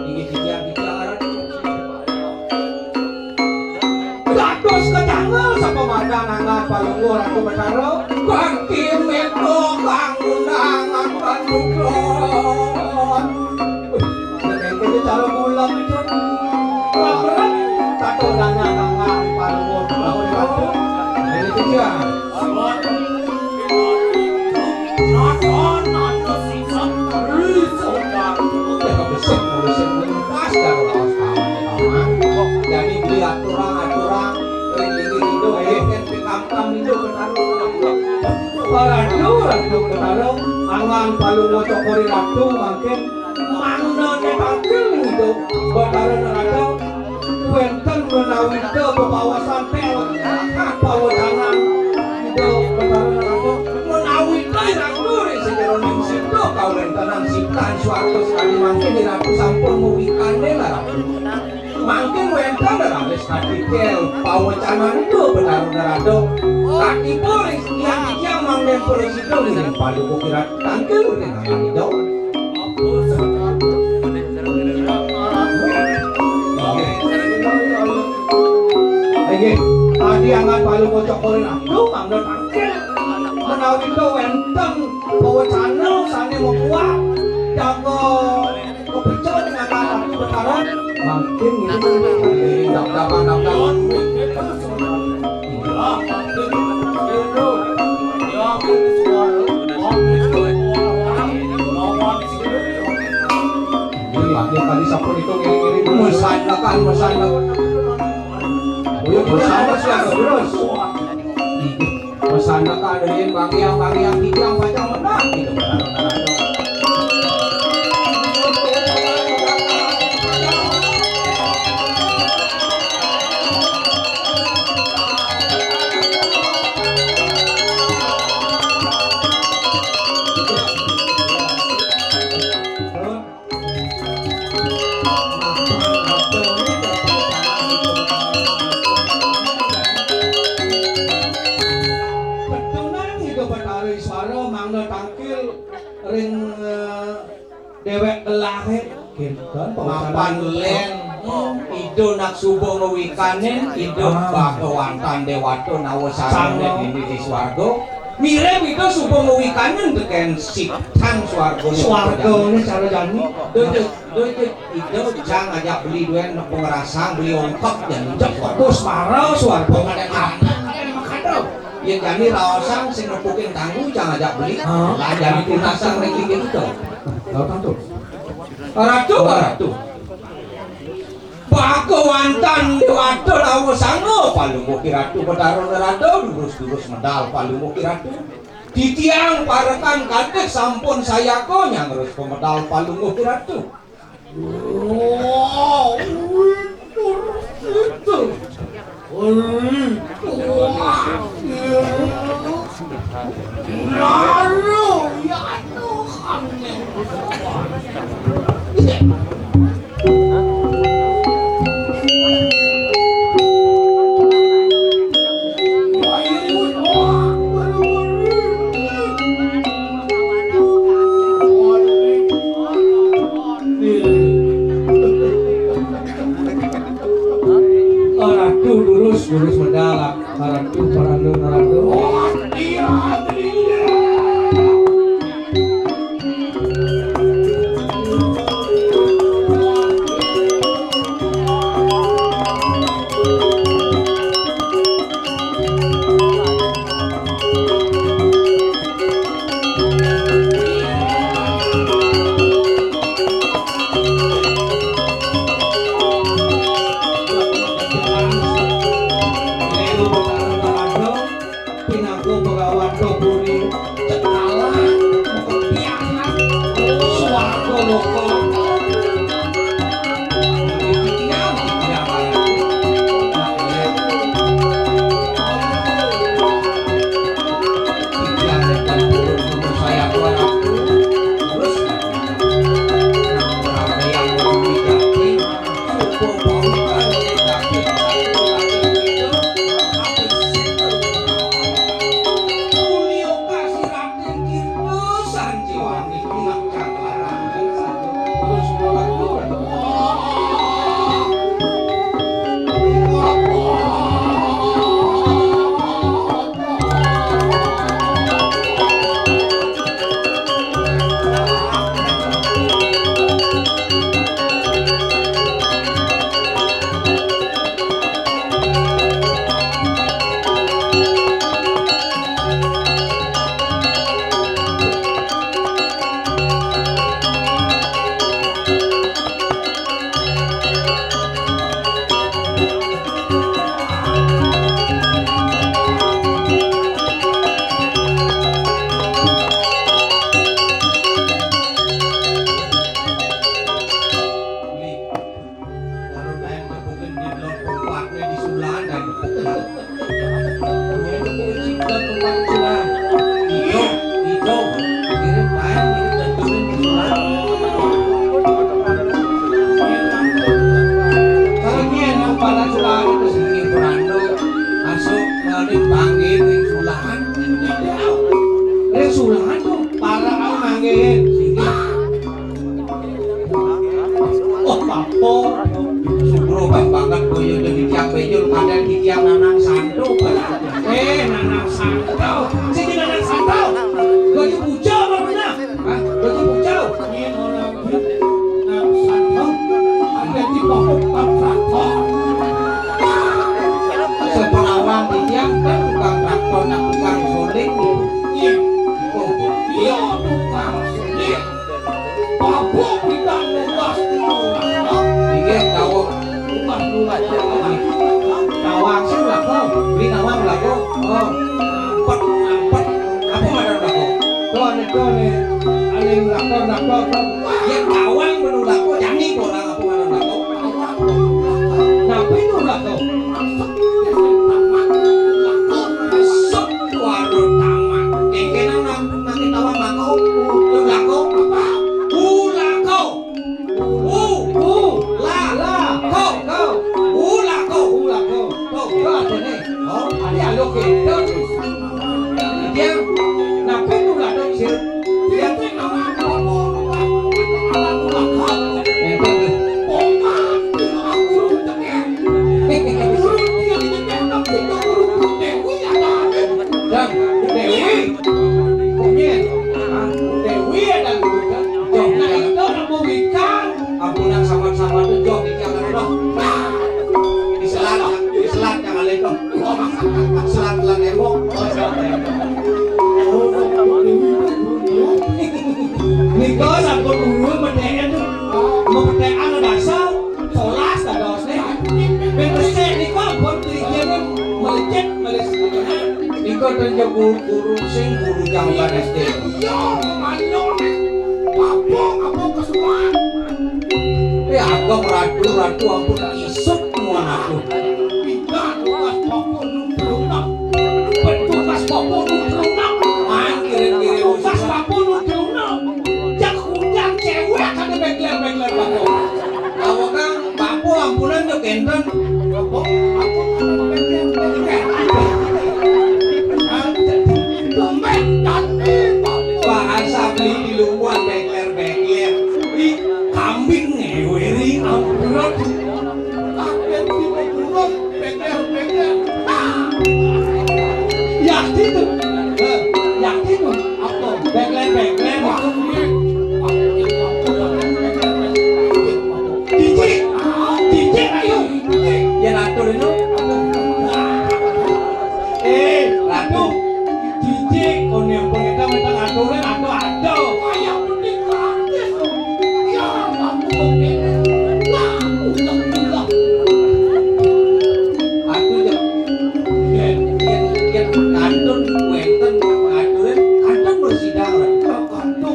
Inggih titiang titiang aran. Dados kacangel sapamarga nangan Palungguh Ratu Betara. Kanti meta kang undangan panugrahan. Wih, nek kene cara mulang itu. Lamren tato dana nangan Palungguh Ratu. Ini titiang. Jadi beli aturan-aturan, ring linggih indo, ring pikamkam indo, Betara. Ratu, Ratu Betara, angan Palungguh Cokor I Ratu mangkin mangda netaken indo, Betara Narada. Wénten ménawi ida bebaosan pawécanan ida Betara Narada, ménawi ida ing sajeroning sida kawéntenan siptan swatos kadi mangkin, I Ratu sampun mawikandel, Ratu. Mangkin wénten raris katikel pawécanan ida Betara Narada. Katiba ring titiang-titiang mangda prasida ngiring paduka kiratan. Tangkil ring angan ida. Inggih, tadi angan Palungguh Cokor I Ratu mangda tangkil. Menawi to wénten pawécanan sané makuat, jagat Mangkin ngene, daptar-daptar. Ini lagi tadi sampun itu ngene-ngene. Mesan lekan, mesan lekan. Ayo, mesan lekan terus. Pesan ka rin, bagian-bagian kijang pacang menang gitu. Petunang Ida Betara Iswara mangda tangkil ring, eh, dewek gelahe. Kinten mapan len. Ida nak suba ngewikanin, Ida Bhagawantan Dewata nawa sarana dini di swarga. Mirib Ida suba ngewikanin teken sitan swarga. Swargane cara jani. Duh, duh, duh, duh, Ida jang ajak beli duen pengerasang, beli ongkep jani. Jek bagus mara swarga. Kadang anak, kadang makadau. Ya jani raosang sing nepukin tanggu jang ajak beli. Lah jani tunasang ring inggih Ida. Lautang to. Ratu, Ratu. Bhagawantan Dewata Nawa Sanga, Palungguh Kiratu Betara Narada, durus-durus medal Palungguh Kiratu. Titiang parekan kadek sampun sayaka nyangres pamedal Palungguh Kiratu. Ratu durus, durus medal, Ratu parandu, Ratu. Pinangku Bhagawan Topuri Cekalan Piahan Swarga Loka. Ane lakon-lakon. Yén tawang menu lako, jani ora apa menu lako. Napi to lako? Masuk warung tamak. Kéngkénang nang, nang tawang lako. Lako apa? Ulako. U, u, la, la, ko, ko. Ula ko. Ula ko. Ko, ko artiné? Oh, adi aluk itu. Dia, napi ula ko, Sir? Dia. Enten, Sir. Dang, Déwi. Kunyit. Ah, Déwi ada guru kan? Jong, nah, itu anak buah ikan. Ampunan samar-samar tuh, Jong, iki anak roh. Diselat, diselat yang alé kok. Selat-selat embok. Oh, selat embok. Nika sampun ulun medheken tuh. Mepethèkan dasa, solas dadosné. Ben resik nika ampun trijine melecet, melecet. Nika tenjo guru, guru sing guru jangkar S D. Iya, manuk. Apa, apa kesuwan? Eh, agak ratu, ratu ampun isuk muan aku. Pindah tugas apa nu terunam? Petugas apa nu terunam? Mangkirin-kirin tugas apa nu terunam? Jak undang cewek ada begler-begler apa? Awakang Bapo ampunan yo kénten. Apa? Apa? Bahasa beli di luar bengler-bengler. Ih, kambing ngeweri ampunan. Kambing di kuburan bengler-bengler. Ah! Yakin tuh. Eh, yakin tuh. Apa? Bengler-bengler. Wah, iya. Wah, iya. Cicik, cicik ayo. Yén atur itu. Eh, Ratu. Cicik, kon yang pengen tahu tentang aturan atau ada. Wah, yang penting gratis. Ya, mampu kok ini. Lah, ulah, ulah. Atuh, Jeng. Yén, yén, yén kantun wénten pangaturan, kantun bersidang, Ratu.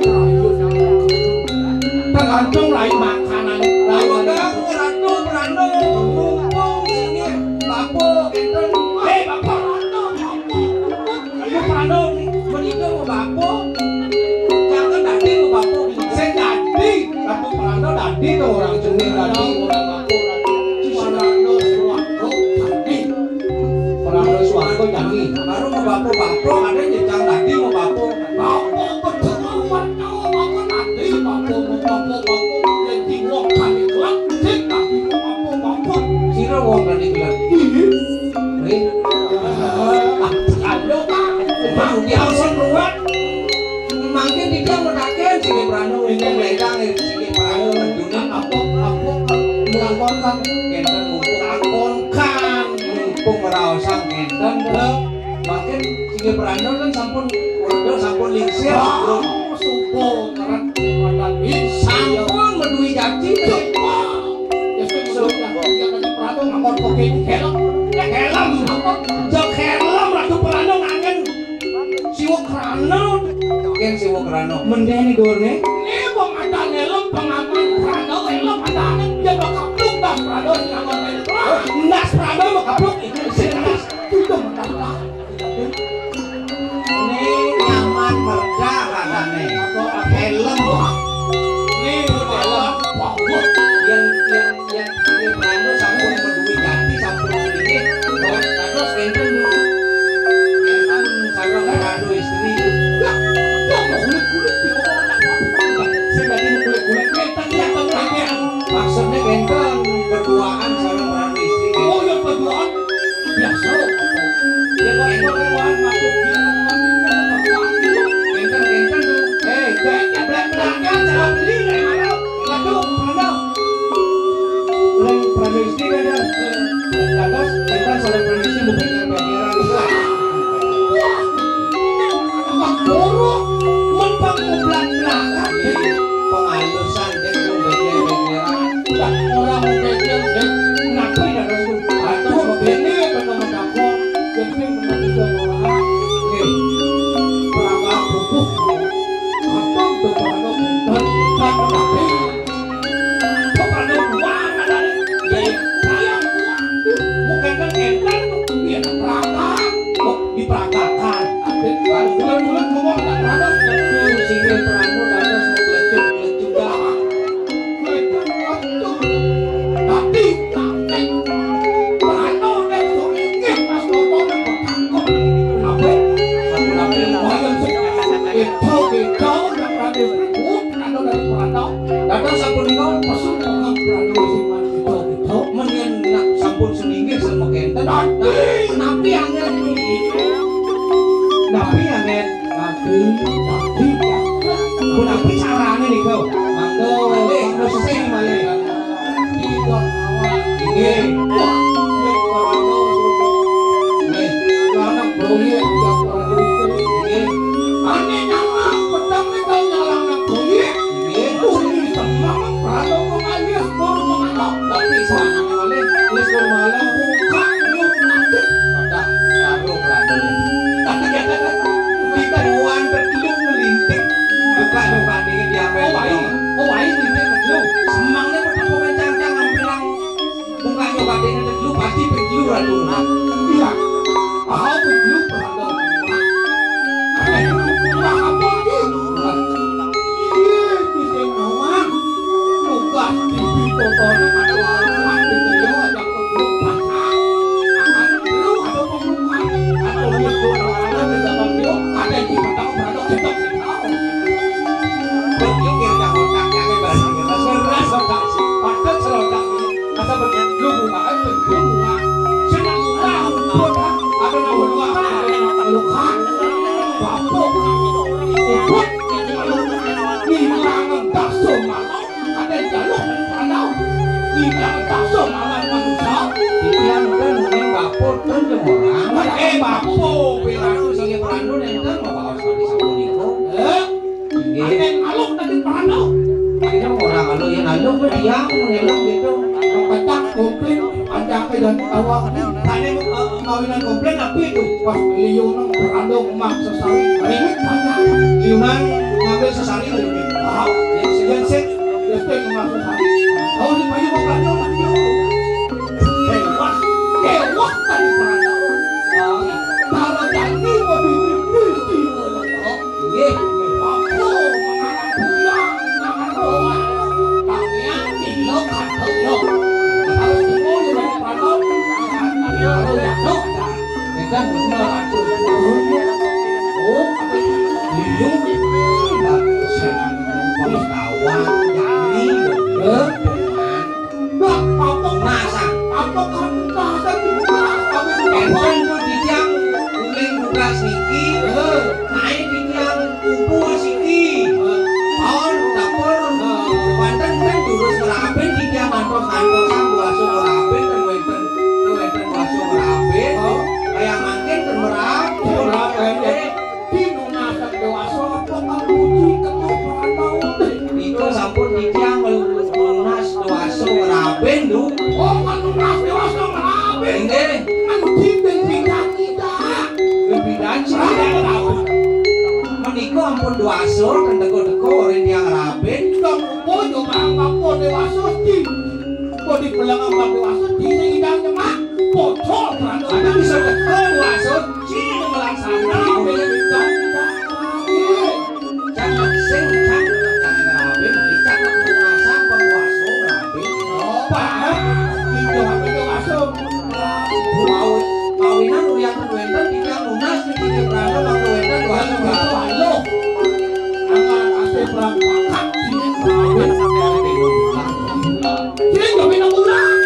Tergantung lain makanan. Lain makanan. Ratu, Ratu, mumpung sini, Bapo, énten. Hei, Bapo, Ratu, Bapo. Ratu Pranda menika mau Bapo. Jangan dadi mau Bapo. Sing dadi, Ratu Pranda dadi to orang jeneng dadi. Orang Bapo, Ratu. Pranda swarga dadi. Pranda swarga dadi. Baru mau Bapo, Bapo, ada jejang dadi mau Bapo. Bapo betul. Sira wong kene gelem. Wih. Ah, aduh, Pak. Bang, dia sing ruwet. Mangkin dia mutaken sing Prano, sing Prano, sing Prano, apa, apa, melaporkan. Kenten mumpung akonkan, mumpung raosan kenten, Pak. Makin sing Prano kan sampun, udah sampun lingsir, Bro. Sumpah, keren. Sampun meduhi janji. Sumpah. Ya, sumpah. Ya, tadi Prano ngangkon kopi ini helm. Eh, helm. Apa? Jok helm, Ratu Prano ngangen. Siwa Krano. Ken Siwa Krano. Mendeni dorne. Ini wong ada helm, pengaman Prano, helm ada anak. Dia bakal pluk das Prano, si ngangkon helm. Ndas Prano mau kapluk. Itu sih ndas. Itu mentah-mentah. Ini nyaman merdah rasane. Helm. Ini helm. Yang, yang, yang ini anu sampun peduli jati, sampun ini. Terus enten, enten sareng anu istri. Lah, kok kulit-kulit di bawah anak apa? Sing dadi kulit-kulit enten. Tapi, kok pada buang, ada, ya, saya buang. Bukan kan enten, ya, perangkat. Kok diperangkatkan? Bulan-bulan ngomong tak perangkat. Aduh, sini perangkat, ada, ada, ada, ada, ada. Tapi, tapi, Rano nek sing inggih Mas Toto nek kok takut. Kenapa? Aku nabi moyen sing itu, itu, yang ada ribut, Rano dari Rano. Datang sapunika pesu, Rano sing mati itu, itu. Mendingan nak sampun sing inggih sama kenten. Tapi, tapi angel ini. Tapi angel. Tapi, tapi, ya. Pun tapi carane niku. Mangga, mangga sesing malih. Nggih. Wah, nggih, para nggih. Lanang bayi, ya, para istri. Nggih. Ane nyalang, pedang nika nyalang nang bayi. Nggih. Muni semang, prano mengalir, sepur mengalok. Tapi sarangane malih, wis malih, buka, yuk, ngadeg. Wadah, karo prano. Ditemuan telu melinting. Buka, buka, dingin, diapain? Oh, wae. Oh, wae, melinting, telu. Semangnya pedang, pemencang, cang, ampilang. Buka nyoba dene telu pasti ping telu ra lunga. Iya. Mau ping telu berada. Ada yang lupa apa gitu? Iya, bisa ngawang. Tugas di Bito Tono pada lawan di Trio ada pun pasang. Akan perlu ada pembukaan. Atau dia dua orang di dalam dia ada di mata berada kita tahu. Berpikir dah otaknya ke bahasa Inggris. Seras otak sih. Patut serotak ini. Masa begitu lu bukaan begitu buka. Sing buka, buka, ada nama buka, ada nama luka. Bapuk, ubut, nilangan bakso malam, ada jaluk dan pandau. Nilangan bakso malam manusia. Titiang kan mungkin bapuk kan jeung orang. Eh, bapuk, pirandu sing pirandu nenten mau baos tadi sapunika. Eh? Nggih. Aden aluk tadi perandau. Akhirnya orang aluk yang aluk ke dia mengelak gitu. Pecah komplit, ada ke dan tawa. Tadi eh, kawinan komplit tapi itu. Pas liunan perandau emak sesari. Ribet banyak. Liunan ngambil sesari ribet. Tahu? Yang sih, yang sih. Yang sih emak sesari. Tahu di bayu mau perandau lagi. Hewan, hewan tadi perandau. Kalau janji mau bikin. Nggih. Aku mangan bulan, mangan bulan. Tangian kilo kado yo. Harus tunggu yo dari pano. Kalau jatuh, kita bener aku. Oh, apa itu? Liu. Bagus. Bagus kawan. Jadi, eh? Nah, apa? Nah, sang. Apa kamu rasa juga? Apa itu? Enten tuh titiang uling tugas niki. Heeh. Naik titiang kumpul siki. Heeh. Pawon dapur. Heeh. Wonten ten jurus ngerapin titiang ngantos-ngantosan kuasa ngerapin ten wonten, ten wonten kuasa ngerapin. Heeh. Kaya mangkin ten merap. Merap, eh, eh. Di nunas dewasa apa kamu puji ketuh perantau? Nika sampun titiang nunas dewasa ngerabin, Du. Oh, kan nunas dewasa ngerabin. Nggih. Kan dipin pidan kita. Pidan sih. Menika ampun dewasa, kan teko-teko ora titiang ngerabin. Dong, bojo marang apa dewasa, Cing? Kok dipelang apa dewasa, Cing, sing idang nyemak? Bocor, perantau. Ada bisa teko dewasa, Cing, melaksana. Jangan sing, jangan, jangan ngerabin, jangan merasa penguasa ngerabin. Oh, paham. Itu apa itu masuk? Mau, kawinan ulian wenten, titiang nunas, titiang berangkat, waktu wenten, dua jam berapa? Halo. Angkat asli perang pakat, titiang ngerabin. Sini kami nak pulang.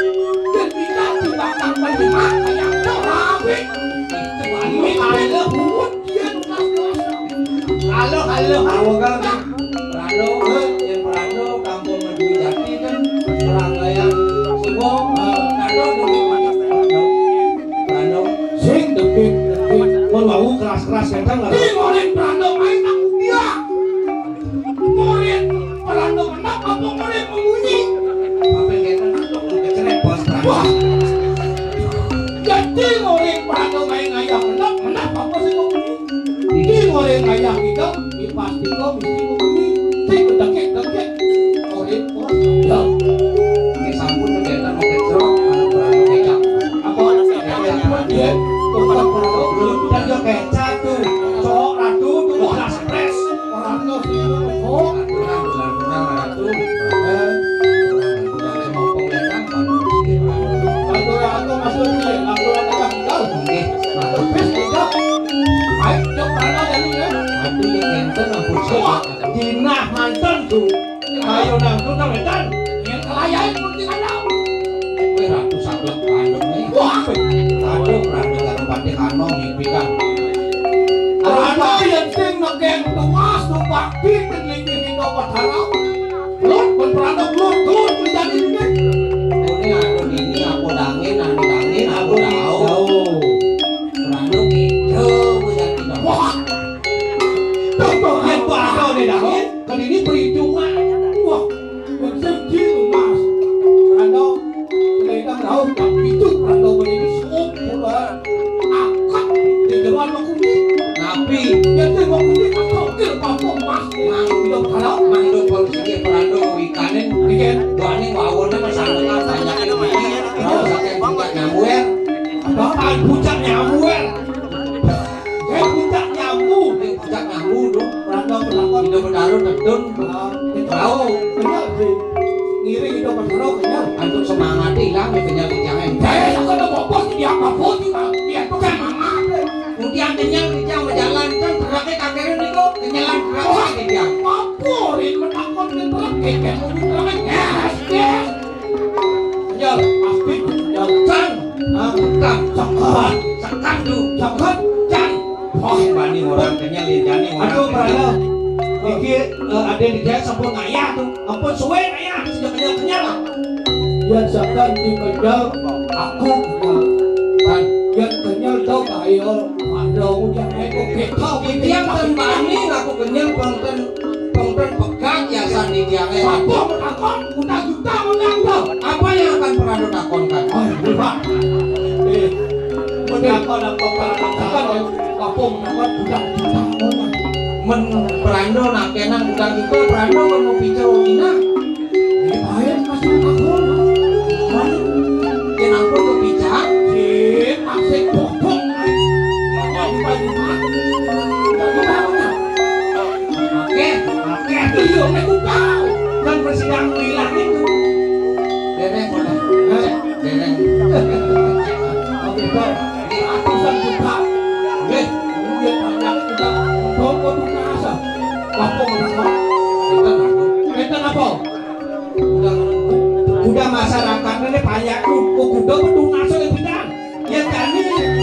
Dan kita dibakar bagi makan yang ngerabin. Itu baru kali. Halo, halo, halo, Kang. Prano, yang Prano, kampung Madu Jati kan, orang yang subuh, eh, Prano, Prano, Prano. Sing dekit, dekit. Mun wau keras-keras kadang lah. Di murid Prano main aku dia. Murid Prano menang apa murid membunyi? Apa yang kata untuk keceret bos Prano? Wah. Jadi murid Prano main ayah menang, menang apa sih membunyi? Iki ngoreng ayah kita, iki pasti kok mesti membeli. Sing bedekit-dekit. Nah, tuh, tuh, Wetan. Yang kelayain pun kita tahu. Eh, Ratu Sableng Pandem nih. Wah. Aduh, Ratu karo Pandhe Kano mimpi kan. Ratu yang sing nekeng tuas numpak piting linggih kita Petara. Lut, ben Pranda, lut, lut, menjadi ini. Ini aku ini, aku dangin, aku dangin, aku tahu. Tahu. Pranda gitu, menjadi kita. Wah. Tuh, tuh, yang Pranda nih, dangin. Kan ini perhitungan. Wah, konsep jitu, Mas. Rano, selendang daun, tapi itu Rano menjadi sup, pula akak di depan aku ni. Tapi ya, dia mau kulit, aku kira apa, Mas? Mang, hidup kalau Mang do polisi dia Prando ikanin. Iya. Wani wawone masyarakat banyak yang beli. Kalau sakit buka nyamuk ya. Apa? Buka nyamuk ya. Eh, puncak nyambu. Eh, puncak nyambu, dong. Randang penakon. Indo Betara tedun. Ah, rao. Kenyal, sih. Ngiring Indo Betara kenyal. Antuk semangat ilang, ya, kenyal titiang, eh. Eh, aku udah bobos, dia apa pun, Bang. Dia tuh semangat, eh. Mungkin kenyal titiang berjalan, kan beratnya kakeknya niku, kenyalan beratnya titiang. Apa, Rin, penakon ke berat, eh, kayak mobil berat, eh, yes, yes. Kenyal, pasti kenyal. Kan. Hah? Kan. Sekan. Sekan, tuh. Sekan. Kan. Wah, bani orang kenyal, ya, jani orang. Aduh, kenyal. Prana. Iki, eh, ada di dia sampun ngayah, tuh. Ampun suwe ngayah, sejak kenyal-kenyal, lah. Yang sekan di kenyal, aku kenyal. Kan. Yang kenyal tau kayo, ada udah naik ke peta. Iki yang tembani, aku kenyal, bangten, bangten pegat, ya, sandi dia, eh. Apa menakon? Utang juta menang, Bang. Apa yang akan Prando takonkan? Oh, iya, Pak. Eh, menakon apa, Pak? Takon, apa menakon utang juta menang? Men Prando nak kenang utang juta, Prando men mau bicara Cina. Ini baik, Mas, takon. Men, kenapa kau bicara? Si, masih bobok. Apa di pagi, Pak? Utang juta menang. Oke, oke. Iya, aku tahu. Kan persidangan hilang itu. Dereng, Pak. Hah? Dereng. Oke, Pak. Ini ratusan juta. Oke. Iya, banyak juga. Toko tuh nasa. Apa, Pak? Enten apa? Enten apa? Udah, udah masyarakat ini banyak tuh. Kok udah betul nasa ya, Pak? Yén jani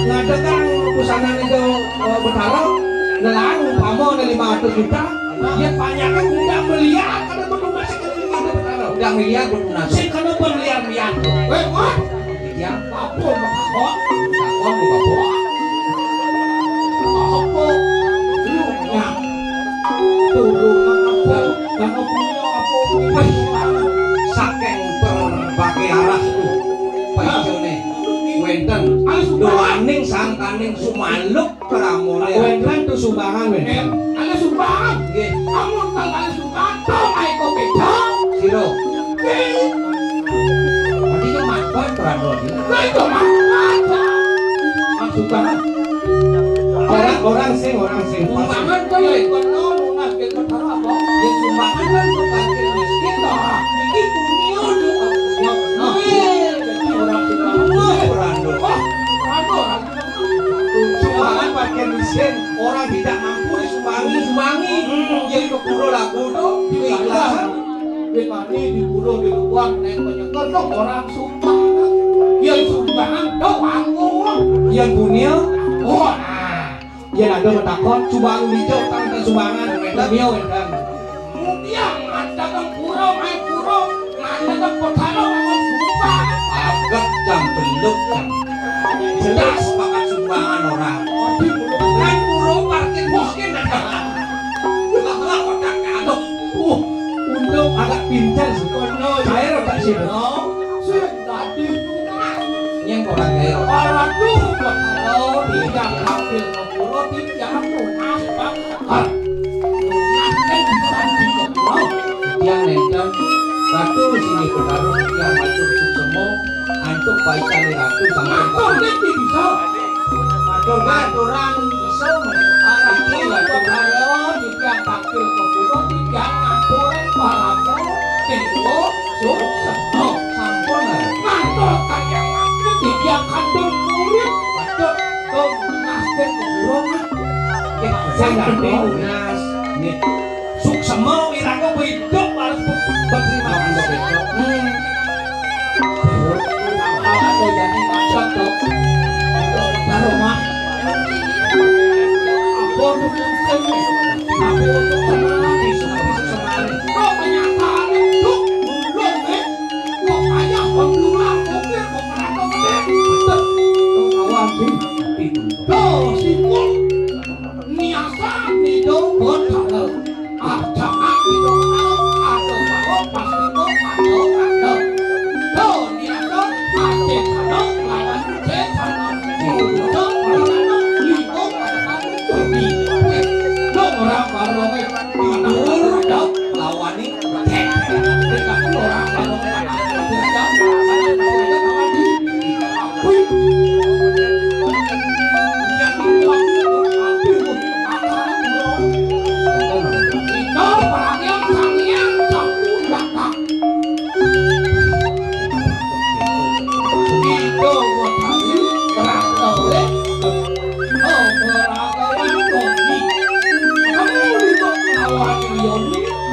ngadeg kang pusanané do, eh, Betara, nelang umpama ana lima atus juta, yén panjaké ngundang miliar, kada betunas sing kena lima atus Betara. Ngundang miliar betunas. Sing kena berlian-lian. Wéh, wah. Iya. Apa, Bapak? Takon, Bapak. Apa? Lu, ya. Turunan apa? Dan apa punya apa? Wéh, saking berbagai arah tuh. Pak Ijo nih. Wénten doaning sangkaning sumaluk kramane. Wénten tu sumbangan, wénten. Ada sumbangan? Nggih. Amun tak ada sumbangan, to ae kok beda. Sira. Nggih. Berarti itu mapan peran Rodi. Lah, itu mapan. Mak sumbangan. Orang, orang sing, orang sing. Sumbangan to ya. Kono lunas ke Betara apa? Ya, sumbangan kan untuk fakir miskin to. Iki punya to. Ya, benar. Nggih. Jadi orang sumbangan. Wah, peran Rodi. Wah, peran Rodi. Sumbangan fakir miskin, orang tidak mampu disumbangi. Disumbangi. Hmm. Jadi kepuro lagu to, keikhlasan. Wit mani diburu di luar, neng penyeker to orang sumbang. Yén sumbangan to anggur. Yén punya. Oh, nah. Yén ada matakon, sumbangan ijo, tang sumbangan. Punya, wénten. Mudian, ada kang pura, main pura, ada kang Betara, main sumbang. Agak jam beluk, jam. Jelas bakat sumbangan orang. Kan pura parkir miskin. Otak kado. Uh, untung agak pinter sih. Kono, cair agak sih. Sing dadi tunas. Nyeng ora kaya. Ora tuh, Betara, tidak ambil kepuro, tidak tunas, Pak. Tiang nénten, Ratu singgih Betara, tiang matur suksema, antuk paicane Ratu sampun. Matur niki bisa. Matur, maturan iso, arep iki Ratu Betara, tiang takdir kepuro, tiang matur para dewa, suksema. Sampun, eh. Matur kalian matur, tiang kandung murid. Matur, tunas kepuro, Mas. Nggih, sing nggih, tunas. Nggih. Suksema wiraka idup harus be-, Hmm. Apa jane maksud to? Karo Mas. Apa dusun sing? Apa untuk kenal di Semari? Kok kenyataane duk ulun, eh? Kok ayah pembulang, mungkin kok merantau gede. Betul. Lawan si. Tuh, simpul. Niasan itu betul. Aja aku dong, ado bawa pas itu ado ado. Tuh, niasan ade kado lawan ade kado. Udah, udah, udah, limo kado kado. Tuh, di, weh, dong orang baru, weh, tidur, dong, lawan ini.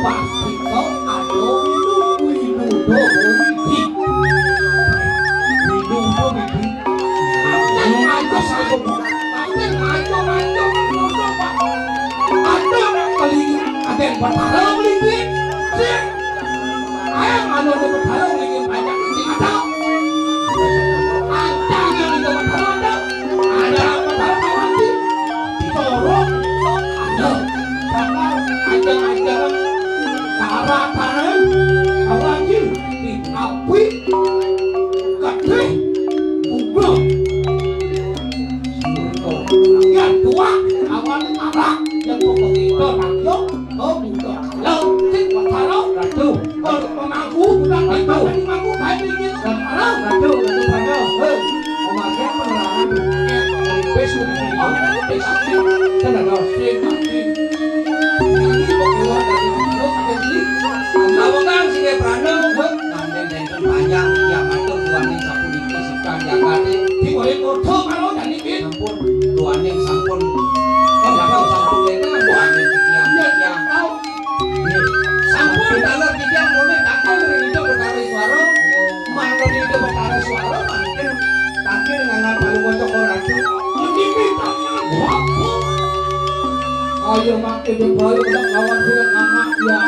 Pas kita ada Widudo Widi. Widudo Widi. Ancen aja saja. Ancen aja, aja, aja, Pak. Ada nak beli, ada yang bertarung beli duit. Sih. Ayo, kalau ada bertarung beli duit banyak, nanti ada. Ancen yang itu bertarung ada. Ada bertarung lagi. Corong, ada. Bakal aja-aja. Cara-cara. Kawan, Ji. Abdi, gedhe, bunga. Ya, tua, awan marah, yang pokok itu, rakyat, oh, buka. Lalu, sing, watara, ratu, oh, pemangku, budak, ratu, pemangku, baik, ini, ratu, ratu, ratu, hei, memakai penerangan, wis, wis, wis, wis, sing, sing, Lawekan sing prana, nandheng nenten panjang titiang matur duaning sapuniki sikan jagate. Sing oleh kodo karo jane iki. Sampun duaning sampun. Sampun sampun lenan duaning titiang, titiang. Nggih. Sampun daler titiang mone takon ring Ida Betara Iswara. Manggon Ida Betara Iswara mangkin Tapi dengan palu kocok ora tuh. Ini tangan apa? Ayo makin di bawah udah lawan sudah anak ya.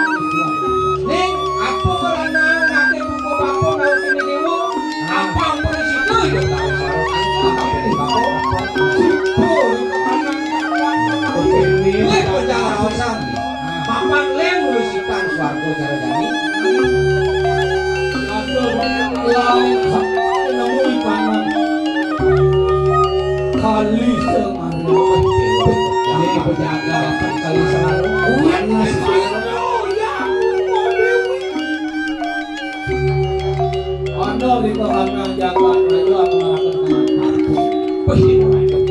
Ning, apa karena ngake buku bapa mau kini dewa? Apa yang perlu situ ya? Tahu sarung antu apa ini bapa? Situ itu anak. Ini pejalan sami. Papan lem ngulusikan swarga Sarajani. Aduh, lain nemui paman. Kali semana. Ini penjaga kali semana. Bulan semana. Ana rika ana jagat raya ngaraken tangan. Wih,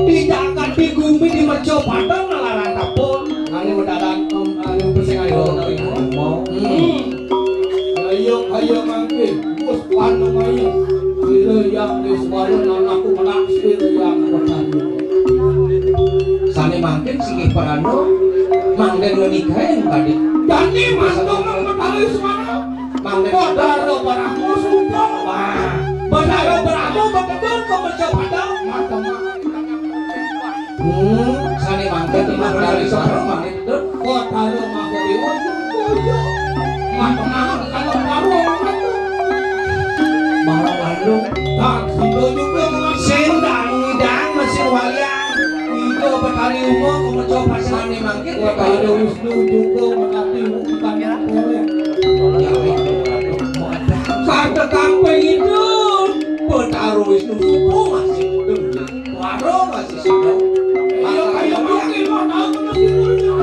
di jagat di gumi di mercapada ngelarang tapun. Ane medalan, em, ane pesing ayo. Hmm. Ayo, ayo mangke. Gus panu mayu. Sira yang di suara nanaku menak sira yang percaya. Sane mangkin singgih parana mangden nikahin tadi. Dani mantu mengetahui suara. Mangga Batara Brahma sumpah. Wah, Batara Brahma bekedun ke Mercapada. Mata-mata. Hmm, sane mangga di Mangga Iswara, mangga bekedun. Batara Mangga Dewa sumpah. Mata-mata kalau baru orang itu. Malah lalu. Tak, situ juga dengan sendang, ngidang, mesin wayang. Itu petani umum, mencoba sane mangga. Wah, ada Wisnu juga, menanti bukan boleh. Kata kampung itu, Betara Wisnu suku masih hidup. Waro masih hidup. Ayo, ayo, makin mau tahu, terus tidur, ya.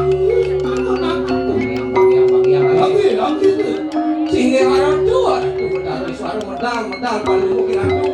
Aku nangkap tuh. Yang, yang, yang, yang. Lagi, lagi tuh. Sehingga orang tua, orang tua, Betara Wisnu medal, medal, paling mungkin aku.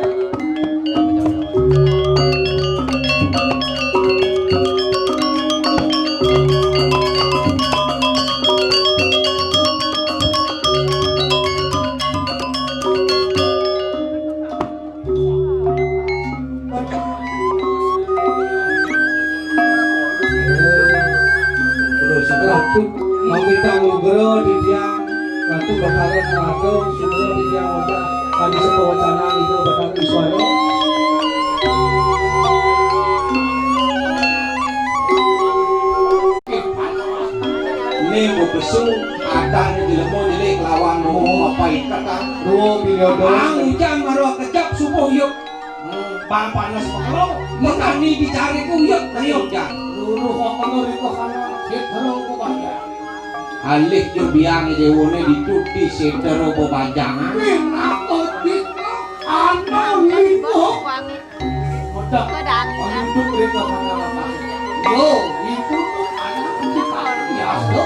Ratu, mamitang nugra titiang, Ratu Betara Narada, Kami sepawacanan itu bakal iswara. Né bebesu, ada di jelema jelé kelawan mau apa ikatan. Dua pilihan. Ang ujang maruh kejap subuh yuk. Hmm, bang panas makelo. Makani dicari ku yuk, ayo ujang. Luruh kono riko kana, sitra ku bajang. Alih jo biang déwané ditu di sitra ku bajang. Wih, nakut dito, ana wito. Udah, penduduk riko kana. Yo, itu tuh anak kita. Ya, so.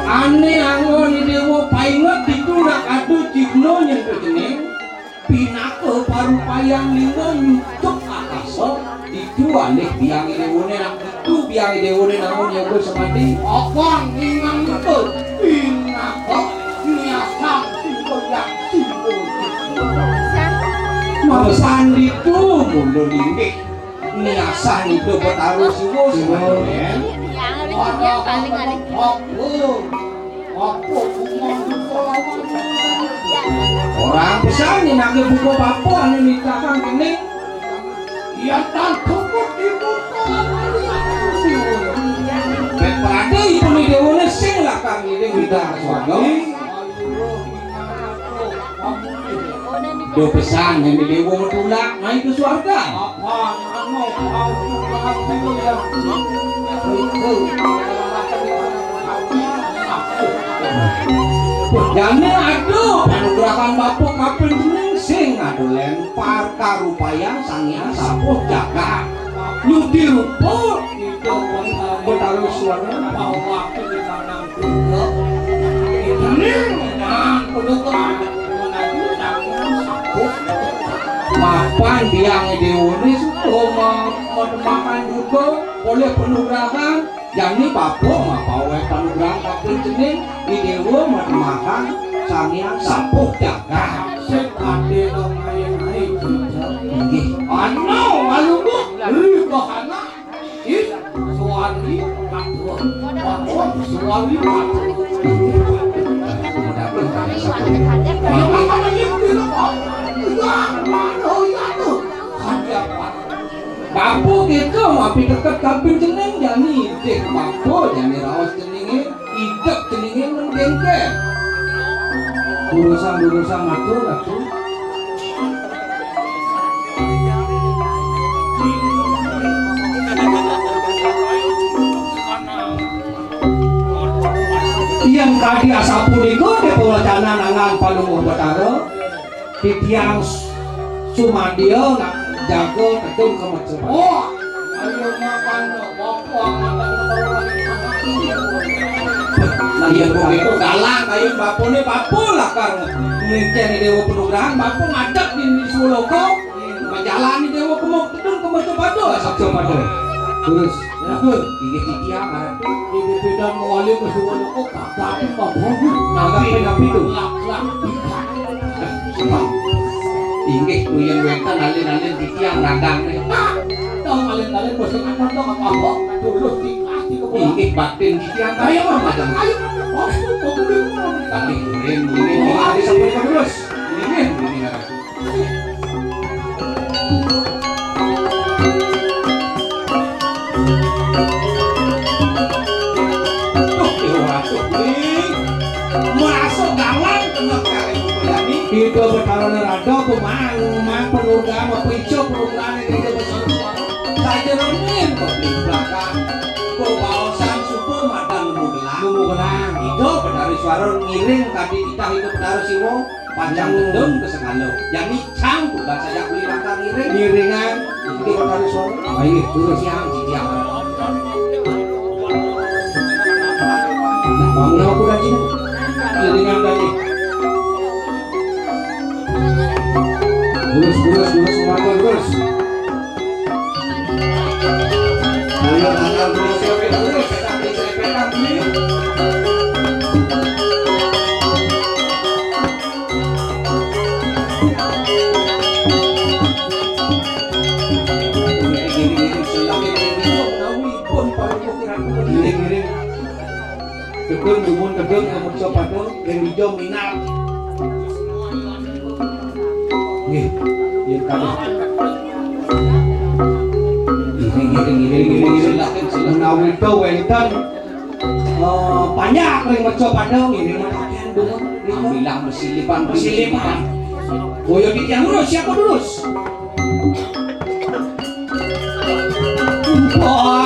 Ané anggon déwa painget ditu nak adu cigno nyentuh jening. Pinaka parupayang lingga nyucuk akasa, ditu alih biang déwané nak ditu biang déwané namun yoga samadi. Apang ingang itu pinaka niasang simbo yang simbo. Mangsan ditu mula linggih niasang itu Betara Siwa. Siwa. Semanten. Orang pesan nyenengké buka bapa anu nitahang kéné. Yén tan cukup dibuka. Bét pradé ipun déwané sing lakar ngiring Widara Swarga. Do pesan nyen déwa matulak mai ka swarga. Jani adu panugrahan bapa kaping jeneng sing adu lempar karupayang Sang Hyang Sapuh Jagat. Nyudi rupa Betara Swarga. Mapan biang déwané suka ma-, matemahan duka oleh panugrahan, jani bapa mapawéh panugrahan kaping cening, i déwa matemahan Sang Hyang Sapuh Jagat. Sing adé dong aé-aé. Inggih. Ana alumuk ribahana. Ih, suwari paduh. Paduh, suwari paduh. Bapa kita mapi deket kaping cening, jani idih bapa, jani raos ceningé, idep ceningé mendengkeh. Urusan-urusan atur, atur. Yén kadi asapunika, dé pawacanan anggan Palungguh Betara, titiang s-, sumandia nak jaga tedun ka Mecapat. Oh, ayo makan. Lah, yén begitu, galang kayun bapané, bapa lakar ngéncén déwa panugrahan, bapa ngadep di, di Suloka, majalan déwa kemuk tedun ka Mecapada. Mecapada. Terus, ya, inggih titiang, Ratu. Di Bidan mawali ka Suloka, kagak apa-apa. Napi, napi to? Lak, lak, Inggih, yén wénten alin-alin titiang dagang niki. Tong alin-alin mesti akan tong apa-apa. Tulus dikasih ke. Inggih, baktin titiang. Ayo, Mas, ayo. Baktin kuring, inggih, inggih, sampun terus. Inggih, inggih, Ratu. Duh, Déwa Ratu, kuwi. Merasa galang kena kali Bayani. Ida Betara Narada pemang, mang penurga, apa ijo penurgane Ida Betara. Sajeroning kebliblakan, kebaosan suka madan nemu gelang. Nemu gelang. Ida Betara Iswara ngiring kadi titah Ida Betara Siwa, panjang tedun ke segala. Jani Sang bukan saja beli bakal ngiring. Ngiringan. Ini bakal suara. Ayo, terus yang, yang. Nah, bangun aku dah sini. Ngiringan tadi. Terus, terus, terus, terus, terus. Ayo, terus, terus, terus. Ngiring-ngiring. Tedun, dumun tedun, ngemuksa pada, yang hijau minat. Nggih, yen kalih. Ngiring, ngiring, ngiring, ngiring, ngiring. Silakan, silakan. Menawi to wenten, eh, panjak ring mercapada ngiring makaken dungu. Ambilang besilipan, besilipan. Boya titiang durus, siapa durus? Wah,